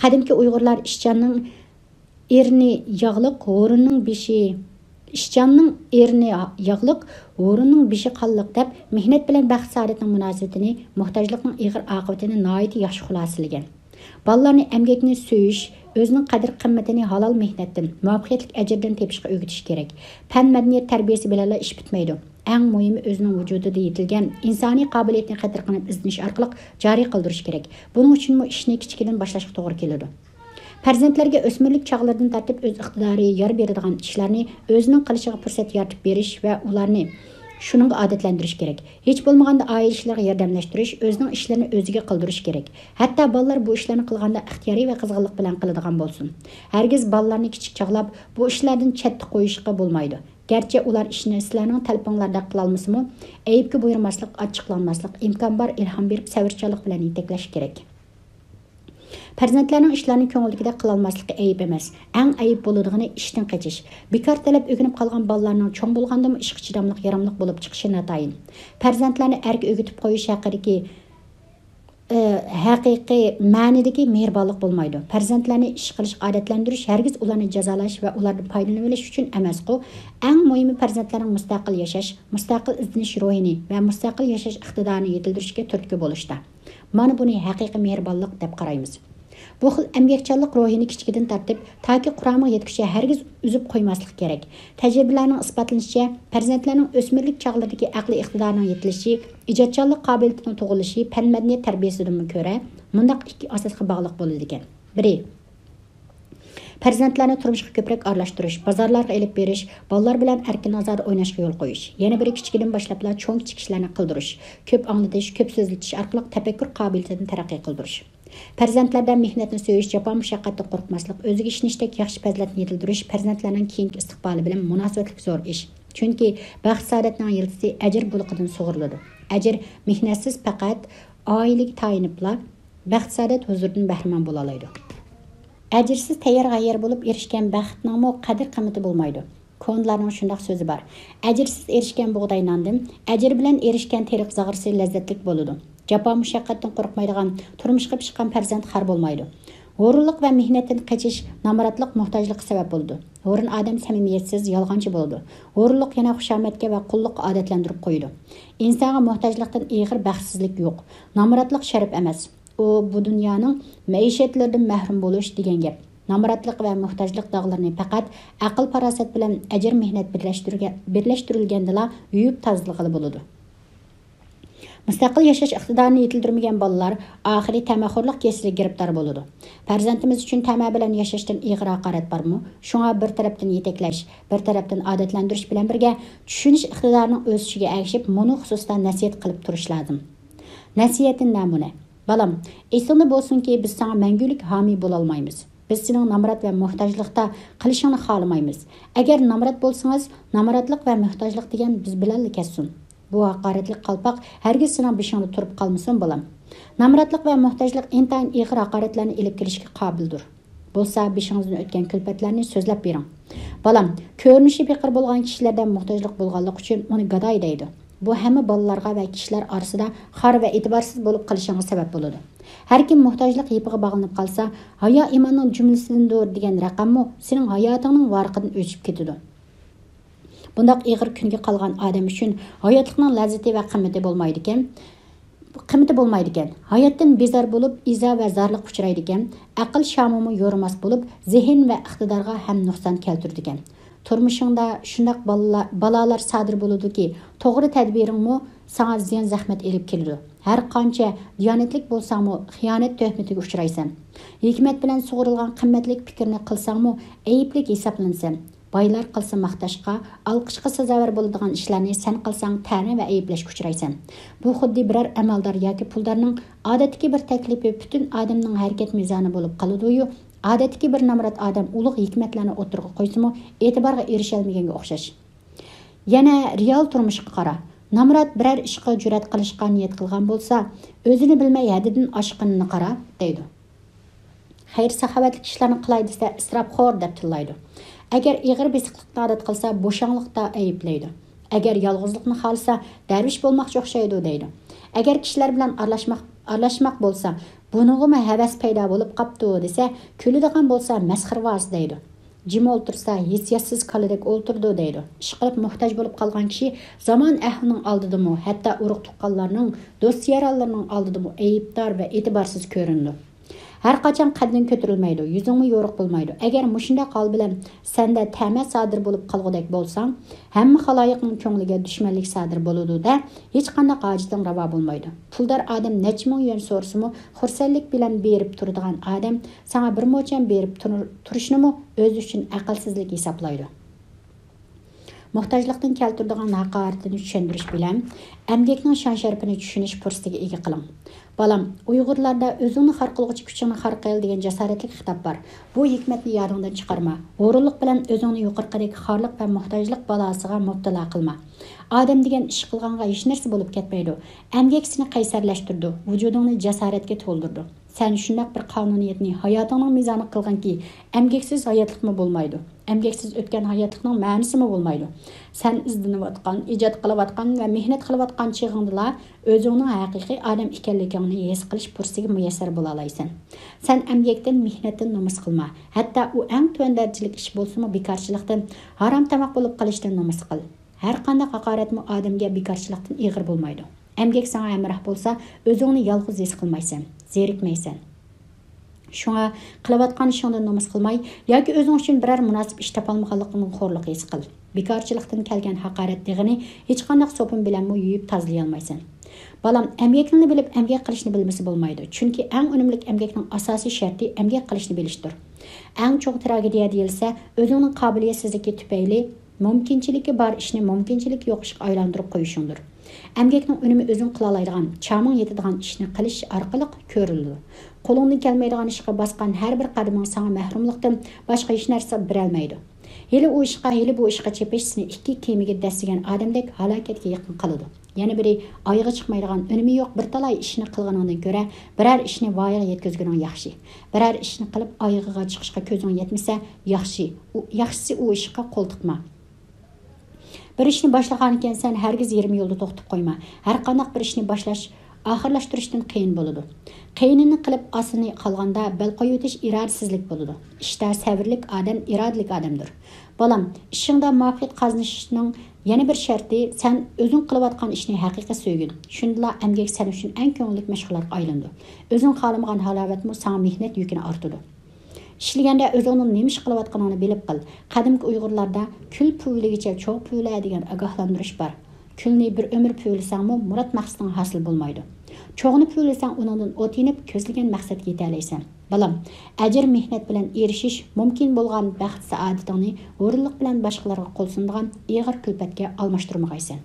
قەدىمكى ئۇيغۇرلار ئىشچاننىڭ ئېرىنى ياغلىق، ھۇرۇننىڭ بېشى، ئىشچاننىڭ ئېرىنى ياغلىق، ھۇرۇننىڭ بېشى قانلىق دەپ، مېھنەت بىلەن بەخت-سائادەتنىڭ مۇناسىۋىتىنى، موھتاجلىقنىڭ ئېغىر ئاقىۋىتىنى ناھايىتى ياخشى خۇلاسىلىگەن. بالىلارنى ئەمگەكنى سۆيۈش، ئۆزىنىڭ قەدىر-قىممىتىنى ھالال مېھنەتتىن، مۇۋەپپەقىيەتلىك ئەجىردىن تېپىشقا ئۆگىتىش كېرەك. پەن-مەدەنىيەت تەربىيەسى بىلەنلا ئىش پۈتمەيدۇ. ئەڭ مۇھىمى ئۆزىنىڭ ۋۇجۇدىدا يېتىلگەن ئىنسانىي قابىلىيەتنى قېتىرقىنىپ ئىزدىنىش ئارقىلىق جارى قىلدۇرۇش كېرەك. بۇنىڭ ئۈچۈنمۇ ئىشنى كىچىكىدىن باشلاشقا توغرا كېلىدۇ. پەرزەنتلەرگە ئۆسمۈرلۈك چاغلىرىدىن تارتىپ ئۆز ئىقتىدارى يار بېرىدىغان ئىشلارنى ئۆزىنىڭ قىلىشىغا پۇرسەت يارىتىپ بېرىش ۋە ئۇلارنى شۇنىڭغا ئادەتلەندۈرۈش كېرەك. ھېچ بولمىغاندا ئائىلە ئىشلىرىغا ياردەملەشتۈرۈش، ئۆزىنىڭ ئىشلىرىنى ئۆزىگە قىلدۇرۇش كېرەك. ھەتتا بالىلار بۇ ئىشلارنى قىلغاندا ئىختىيارىي ۋە قىزغىنلىق بىلەن قىلىدىغان بولسۇن. ھەرگىز بالىلارنى كىچىك چاغلاپ بۇ ئىشلاردىن چەتتە قويۇشقا بولمايدۇ. گەرچە ئۇلار ئىشنى سىلەرنىڭ تەلىپىڭلاردەك قىلالمىسىمۇ، ئەيىبكە بۇيرۇماسلىق، ئاچچىقلانماسلىق، ئىمكان بار ئىلھام بېرىپ سەۋرچانلىق بىلەن يېتەكلەش كېرەك. پەرزەنتلەرنىڭ ئىشلارنى كۆڭۈلدىكىدەك قىلالماسلىقى ئەيىب ئەمەس. ئەڭ ئەيىب بولىدىغىنى ئىشتىن قېچىش. بىكار تەلەپ ئۆگىنىپ قالغان بالىلارنىڭ چوڭ بولغاندىمۇ ئىشقا چىداملىق، ياراملىق بولۇپ چىقىشى ناتايىن. پەرزەنتلەرنى ئەركە ئۆگىتىپ قويۇش ھەققىدىكى، ئى، ھەقىقىي مەنىدىكى مېھرىبانلىق بولمايدۇ. پەرزەنتلەرنى ئىش قىلىشقا ئادەتلەندۈرۈش ھەرگىز ئۇلارنى جازالاش ۋە ئۇلاردىن پايدىلىنىۋېلىش ئۈچۈن ئەمەسقۇ. ئەڭ مۇھىمى پەرزەنتلەرنىڭ مۇستەقىل ياشاش، مۇستەقىل ئىزدىنىش روھىنى ۋە مۇستەقىل ياشاش ئىقتىدارىنى يېتىلدۈرۈشكە تۈرتكە بولۇشتا. مانا بۇنى ھەقىقىي مېھرىبانلىق دەپ قارايمىز. بۇ خىل ئەمگەكچانلىق روھىنى كىچىكىدىن تارتىپ، تاكى قۇرامىغا يەتكۈچە ھەرگىز ئۈزۈپ قويماسلىق كېرەك. تەجرىبىلەرنىڭ ئىسپاتلىنىشىچە، پەرزەنتلەرنىڭ ئۆسمۈرلۈك چاغلىرىدىكى ئەقلىي ئىقتىدارىنىڭ يېتىلىشى، ئىجادچانلىق قابىلىيىتىنىڭ تۇغۇلۇشى پەن-مەدەنىيەت تەربىيەسىدىنمۇ كۆرە مۇنداق ئىككى ئاساسقا باغلىق بولىدىكەن. بىرى، پەرزەنتلەرنى تۇرمۇشقا كۆپرەك ئارىلاشتۇرۇش، بازارلارغا ئېلىپ بېرىش، بالىلار بىلەن ئەركىن-ئازادە ئويناشقا يول قويۇش. يەنە بىرى، كىچىكىدىن باشلاپلا چوڭ-كىچىك ئىشلارنى قىلدۇرۇش، كۆپ ئاڭلىتىش، كۆپ سۆزلىتىش ئارقىلىق تەپەككۇر قابىلىيىتىنى تەرەققىي قىلدۇرۇش. پەرزەنتلەردە مېھنەتنى سۆيۈش، جاپا-مۇشەققەتتىن قورقماسلىق، ئۆزىگە ئىشىنىشتەك ياخشى پەزىلەتنى يېتىلدۈرۈش پەرزەنتلەرنىڭ كېيىنكى ئىستىقبالى بىلەن مۇناسىۋەتلىك زور ئىش. چۈنكى بەخت-سائادەتنىڭ يىلتىزى ئەجىر بۇلىقىدىن سۇغۇرۇلىدۇ. ئەجىر، مېھنەتسىز پەقەت ئائىلىگە تايىنىپلا بەخت-سائادەت ھۇزۇرىدىن بەھرىمەن بولالايدۇ. ئەجىرسىز تەييار-غەييار بولۇپ ئېرىشكەن بەختنىڭمۇ قەدىر-قىممىتى بولمايدۇ. كونىلارنىڭ شۇنداق سۆزى بار: «ئەجىرسىز ئېرىشكەن بۇغداي ناندىن، ئەجىر بىلەن ئېرىشكەن تېرىق زاغرىسى لەززەتلىك بولىدۇ.» جاپا-مۇشەققەتتىن قورقمايدىغان، تۇرمۇشقا پىشقان پەرزەنت خار بولمايدۇ. ھۇرۇنلۇق ۋە مېھنەتتىن قېچىش نامراتلىق، موھتاجلىققا سەۋەب بولىدۇ. ھۇرۇن ئادەم سەمىمىيەتسىز، يالغانچى بولىدۇ. ھۇرۇنلۇق يەنە خۇشامەتكە ۋە قۇللۇققا ئادەتلەندۈرۈپ قويىدۇ. ئىنسانغا موھتاجلىقتىن ئېغىر بەختسىزلىك يوق. نامراتلىق شەرەپ ئەمەس. ئۇ بۇ دۇنيانىڭ مەئىشەتلىرىدىن مەھرۇم بولۇش دېگەن گەپ. نامراتلىق ۋە موھتاجلىق داغلىرىنى پەقەت ئەقىل-پاراسەت بىلەن ئەجىر-مېھنەت بىرلەشتۈرگە-، بىرلەشتۈرۈلگەندىلا يۇيۇپ تازىلىغىلى بولىدۇ. مۇستەقىل ياشاش ئىقتىدارىنى يېتىلدۈرمىگەن بالىلار ئاخىرى تەمەخورلۇق كېسىلىگە گىرىپتار بولىدۇ. پەرزەنتىمىز ئۈچۈن تەمە بىلەن ياشاشتىن ئېغىر ھاقارەت بارمۇ؟ شۇڭا بىر تەرەپتىن يېتەكلەش، بىر تەرەپتىن ئادەتلەندۈرۈش بىلەن بىرگە، چۈشىنىش ئىقتىدارىنىڭ ئۆسۈشىگە ئەگىشىپ، مۇنۇ خۇسۇستا نەسىھەت قىلىپ تۇرۇش لازىم. نەسىھەتتىن نەمۇنە. بالام، ئېسىڭدە بولسۇنكى، بىز ساڭا مەڭگۈلۈك ھامىي بولالمايمىز. بىز سېنىڭ نامرات ۋە موھتاجلىقتا قېلىشىڭنى خالىمايمىز. ئەگەر نامرات بولسىڭىز، نامراتلىق ۋە موھتاجلىق دېگەن بىز بىلەنلا كەتسۇن. بۇ ھاقارەتلىك قالپاق ھەرگىز سېنىڭ بېشىڭدا تۇرۇپ قالمىسۇن، بالام. نامراتلىق ۋە موھتاجلىق ئىنتايىن ئېغىر ھاقارەتلەرنى ئېلىپ كېلىشكە قابىلدۇر. بولسا بېشىڭىزدىن ئۆتكەن كۈلپەتلەرنى سۆزلەپ بېرىڭ. بالام، كۆرۈنۈشى پېقىر بولغان كىشىلەردە موھتاجلىق بولغانلىقى ئۈچۈن ئۇنى گاداي دەيدۇ. بۇ ھەممە بالىلارغا ۋە كىشىلەر ئارىسىدا خار ۋە ئېتىبارسىز بولۇپ قېلىشىڭغا سەۋەب بولىدۇ. ھەر كىم موھتاجلىق يىپىغا باغلىنىپ قالسا، ھايا ئىماننىڭ جۈملىسىدىندۇر دېگەن رەقەممۇ سېنىڭ ھاياتىڭنىڭ ۋارىقىدىن ئۆچۈپ كېتىدۇ. بۇنداق ئېغىر كۈنگە قالغان ئادەم ئۈچۈن ھاياتلىقنىڭ لەززىتى ۋە قىممىتى بولمايدىكەن. قىممىتى بولمايدىكەن. ھاياتتىن بىزار بولۇپ، ئىزا ۋە زارلىققا ئۇچرايدىكەن. ئەقىل شامىمۇ يورۇماس بولۇپ، زېھىن ۋە ئىقتىدارغا ھەم نۇقسان كەلتۈرىدىكەن. تۇرمۇشۇڭدا شۇنداق بالىلار، بالالار سادىر بولىدۇكى، توغرا تەدبىرىڭمۇ ساڭا زىيان زەخمەت ئېلىپ كېلىدۇ. ھەر قانچە دىيانەتلىك بولساڭمۇ، خىيانەت تۆھمىتىگە ئۇچرايسەن. ھېكمەت بىلەن سۇغۇرۇلغان قىممەتلىك پىكىرنى قىلساڭمۇ، ئەيىبلىك ھېسابلىنىسەن. بايلار قىلسا ماختاشقا، ئالقىشقا سازاۋەر بولىدىغان ئىشلارنى سەن قىلساڭ، تەنە ۋە ئەيىبلەشكە ئۇچرايسەن. بۇ خۇددى بىرەر ئەمەلدار ياكى پۇلدارنىڭ ئادەتتىكى بىر تەكلىپى پۈتۈن ئادەمنىڭ ھەرىكەت مىزانى بولۇپ قالىدۇ-يۇ، ئادەتتىكى بىر نامرات ئادەم ئۇلۇغ ھېكمەتلەرنى ئوتتۇرىغا قويسىمۇ، ئېتىبارغا ئېرىشەلمىگەنگە ئوخشاش. يەنە رېئال تۇرمۇشقا قارا. نامرات بىرەر ئىشقا جۈرئەت قىلىشقا نىيەت قىلغان بولسا، ئۆزىنى بىلمەي ھەددىدىن ئاشقىنىنى قارا، دەيدۇ. خەير-ساخاۋەتلىك ئىشلارنى قىلاي دېسە، ئىسراپخور دەپ تىللايدۇ. ئەگەر ئېغىر بېسىقلىقنى ئادەت قىلسا، بوشاڭلىقتا ئەيىبلەيدۇ. ئەگەر يالغۇزلۇقنى خالىسا، دەرۋىش بولماقچى ئوخشايدۇ، دەيدۇ. ئەگەر كىشىلەر بىلەن ئارىلاشماق، ئارىلاشماق بولسا، بۇنىڭغىمۇ ھەۋەس پەيدا بولۇپ قاپتۇ دېسە، كۈلىدىغان بولسا، مەسخىرىۋاز، دەيدۇ. جىم ئولتۇرسا، ھېسسىياتسىز كالىدەك ئولتۇرىدۇ، دەيدۇ. ئىشقىلىپ، موھتاج بولۇپ قالغان كىشى زامان ئەھلىنىڭ ئالدىدىمۇ، ھەتتا ئۇرۇق-تۇغقانلارنىڭ، دوست-يارانلىرىنىڭ ئالدىدىمۇ ئەيىبدار ۋە ئېتىبارسىز كۆرۈنىدۇ. ھەر قاچان قەددىڭ كۆتۈرۈلمەيدۇ، يۈزۈڭمۇ يورۇق بولمايدۇ. ئەگەر مۇشۇنداق ھال بىلەن سەندە تەمە سادىر بولۇپ قالغۇدەك بولساڭ، ھەممە خالايىقنىڭ كۆڭلىگە دۈشمەنلىك سادىر بولىدۇ-دە، ھېچقانداق ھاجىتىڭ راۋا بولمايدۇ. پۇلدار ئادەم نەچچە مىڭ يۈەن سورىسىمۇ، خۇرسەنلىك بىلەن بېرىپ تۇرىدىغان ئادەم ساڭا بىر موچەن بېرىپ تۇر-، تۇرۇشنىمۇ ئۆزى ئۈچۈن ئەقىلسىزلىك ھېسابلايدۇ. موھتاجلىقتىن كەلتۈرىدىغان ھاقارىتىنى چۈشەندۈرۈش بىلەن ئەمگەكنىڭ شان-شەرىپىنى چۈشىنىش پۇرسىتىگە ئىگە قىلىڭ. بالام، ئۇيغۇرلاردا «ئۆزۈڭنى خار قىلغۇچە، كۈچۈڭنى خار قىل» دېگەن جاسارەتلىك خىتاب بار. بۇ ھېكمەتنى يادىڭدىن چىقارما. غۇرۇرلۇق بىلەن ئۆزۈڭنى يۇقىرىقىدەك خارلىق ۋە موھتاجلىق بالاسىغا مۇپتىلا قىلما. ئادەم دېگەن ئىش قىلغانغا ھېچنەرسە بولۇپ كەتمەيدۇ. ئەمگەك سېنى قەيسەرلەشتۈرىدۇ، ۋۇجۇدۇڭنى جاسارەتكە تولدۇرىدۇ. سەن شۇنداق بىر قانۇنىيەتنى ھاياتىڭنىڭ مىزانىغا قىلغىنكى، ئەمگەكسىز ھاياتلىقمۇ بولمايدۇ. ئەمگەكسىز ئۆتكەن ھاياتلىقنىڭ مەنىسىمۇ بولمايدۇ. سەن ئىزدىنىۋاتقان، ئىجاد قىلىۋاتقان ۋە مېھنەت قىلىۋاتقان چېغىڭدىلا ئۆزۈڭنىڭ ھەقىقىي ئادەم ئىكەنلىكىڭنى ھېس قىلىش پۇرسىتىگە مۇيەسسەر بولالايسەن. سەن ئەمگەكتىن، مېھنەتتىن نومۇس قىلما. ھەتتا ئۇ ئەڭ تۆۋەن دەرىجىلىك ئىش بولسىمۇ، بىكارچىلىقتىن، ھارام تاماق بولۇپ قېلىشتىن نومۇس قىل. ھەرقانداق ھاقارەتمۇ ئادەمگە بىكارچىلىقتىن ئېغىر بولمايدۇ. ئەمگەك ساڭا ھەمراھ بولسا، ئۆزۈڭنى يالغۇز ھېس قىلمايسەن، زېرىكمەيسەن. شۇڭا قىلىۋاتقان ئىشىڭدىن نومۇس قىلماي ياكى ئۆزۈڭ ئۈچۈن بىرەر مۇناسىپ ئىش تاپالمىغانلىقىڭدىن خورلۇق ھېس قىل. بىكارچىلىقتىن كەلگەن ھاقارەت دېغىنى ھېچقانداق سوپۇن بىلەنمۇ يۇيۇپ تازىلىيالمايسەن. بالام، ئەمگەكنى بىلىپ، ئەمگەك قىلىشنى بىلمىسە بولمايدۇ. چۈنكى ئەڭ ئۈنۈملۈك ئەمگەكنىڭ ئاساسىي شەرتى ئەمگەك قىلىشنى بىلىشتۇر. ئەڭ چوڭ تراگېدىيە دېيىلسە، ئۆزۈڭنىڭ قابىلىيەتسىزلىكى تۈپەيلى مۇمكىنچىلىكى بار ئىشنى مۇمكىنچىلىكى يوق ئىشقا ئايلاندۇرۇپ قويۇشۇڭدۇر. ئەمگەكنىڭ ئۈنۈمى ئۆزۈڭ قىلالايدىغان، چامىڭ يېتىدىغان ئىشنى قىلىش ئارقىلىق كۆرۈلىدۇ. قولۇڭدىن كەلمەيدىغان ئىشقا باسقان ھەر بىر قەدىمىڭ ساڭا مەھرۇملۇقتىن باشقا ھېچ نەرسە بېرەلمەيدۇ. ھېلى ئۇ ئىشقا، ھېلى بۇ ئىشقا چېپىش سېنى ئىككى كېمىگە دەسسىگەن ئادەمدەك ھالاكەتكە يېقىن قىلىدۇ. يەنە بىرى، ئايىغى چىقمايدىغان، ئۈنۈمى يوق بىر تالاي ئىشنى قىلغىنىڭدىن كۆرە، بىرەر ئىشنى ۋايىغا يەتكۈزگىنىڭ ياخشى. بىرەر ئىشنى قىلىپ، ئايىغىغا چىقىشقا كۆزۈڭ يەتمىسە، ياخشى. ئۇ، ياخشىسى ئۇ ئىشقا قول تىقما. بىر ئىشنى باشلىغانىكەنسەن، ھەرگىز يېرىم يولدا توختىتىپ قويما. ھەرقانداق بىر ئىشنى باشلاش ئاخىرلاشتۇرۇشتىن قىيىن بولىدۇ. قىيىنىنى قىلىپ، ئاسىنى قالغاندا بەل قويۇۋېتىش ئىرادىسىزلىك بولىدۇ. ئىشتا سەۋرلىك ئادەم ئىرادىلىك ئادەمدۇر. بالام، ئىشىڭدا مۇۋەپپەقىيەت قازىنىشنىڭ يەنە بىر شەرتى، سەن ئۆزۈڭ قىلىۋاتقان ئىشنى ھەقىقىي سۆيگىن. شۇندىلا ئەمگەك سەن ئۈچۈن ئەڭ كۆڭۈللۈك مەشغۇلاتقا ئايلىنىدۇ. ئۆزۈڭ خالىمىغان ھالاۋەتمۇ ساڭا مېھنەت يۈكىنى ئارتىدۇ. ئىشلىگەندە ئۆزۈڭنىڭ نېمە ئىش قىلىۋاتقىنىڭنى بىلىپ قىل. قەدىمكى ئۇيغۇرلاردا «كۈل پۈۋلىگىچە چوغ پۈۋلە» دېگەن ئاگاھلاندۇرۇش بار. كۈلنى بىر ئۆمۈر پۈۋلىسەڭمۇ، مۇراد مەقسىتىڭ ھاسىل بولمايدۇ. چوغنى پۈۋلىسەڭ، ئۇنىڭدىن ئوت يېنىپ، كۆزلىگەن مەقسەتكە يېتەلەيسەن. بالام، ئەجىر مېھنەت بىلەن ئېرىشىش مۇمكىن بولغان بەخت-سائادىتىڭنى ھۇرۇنلۇق بىلەن باشقىلارغا قول سۇنىدىغان ئېغىر كۈلپەتكە ئالماشتۇرمىغايسەن.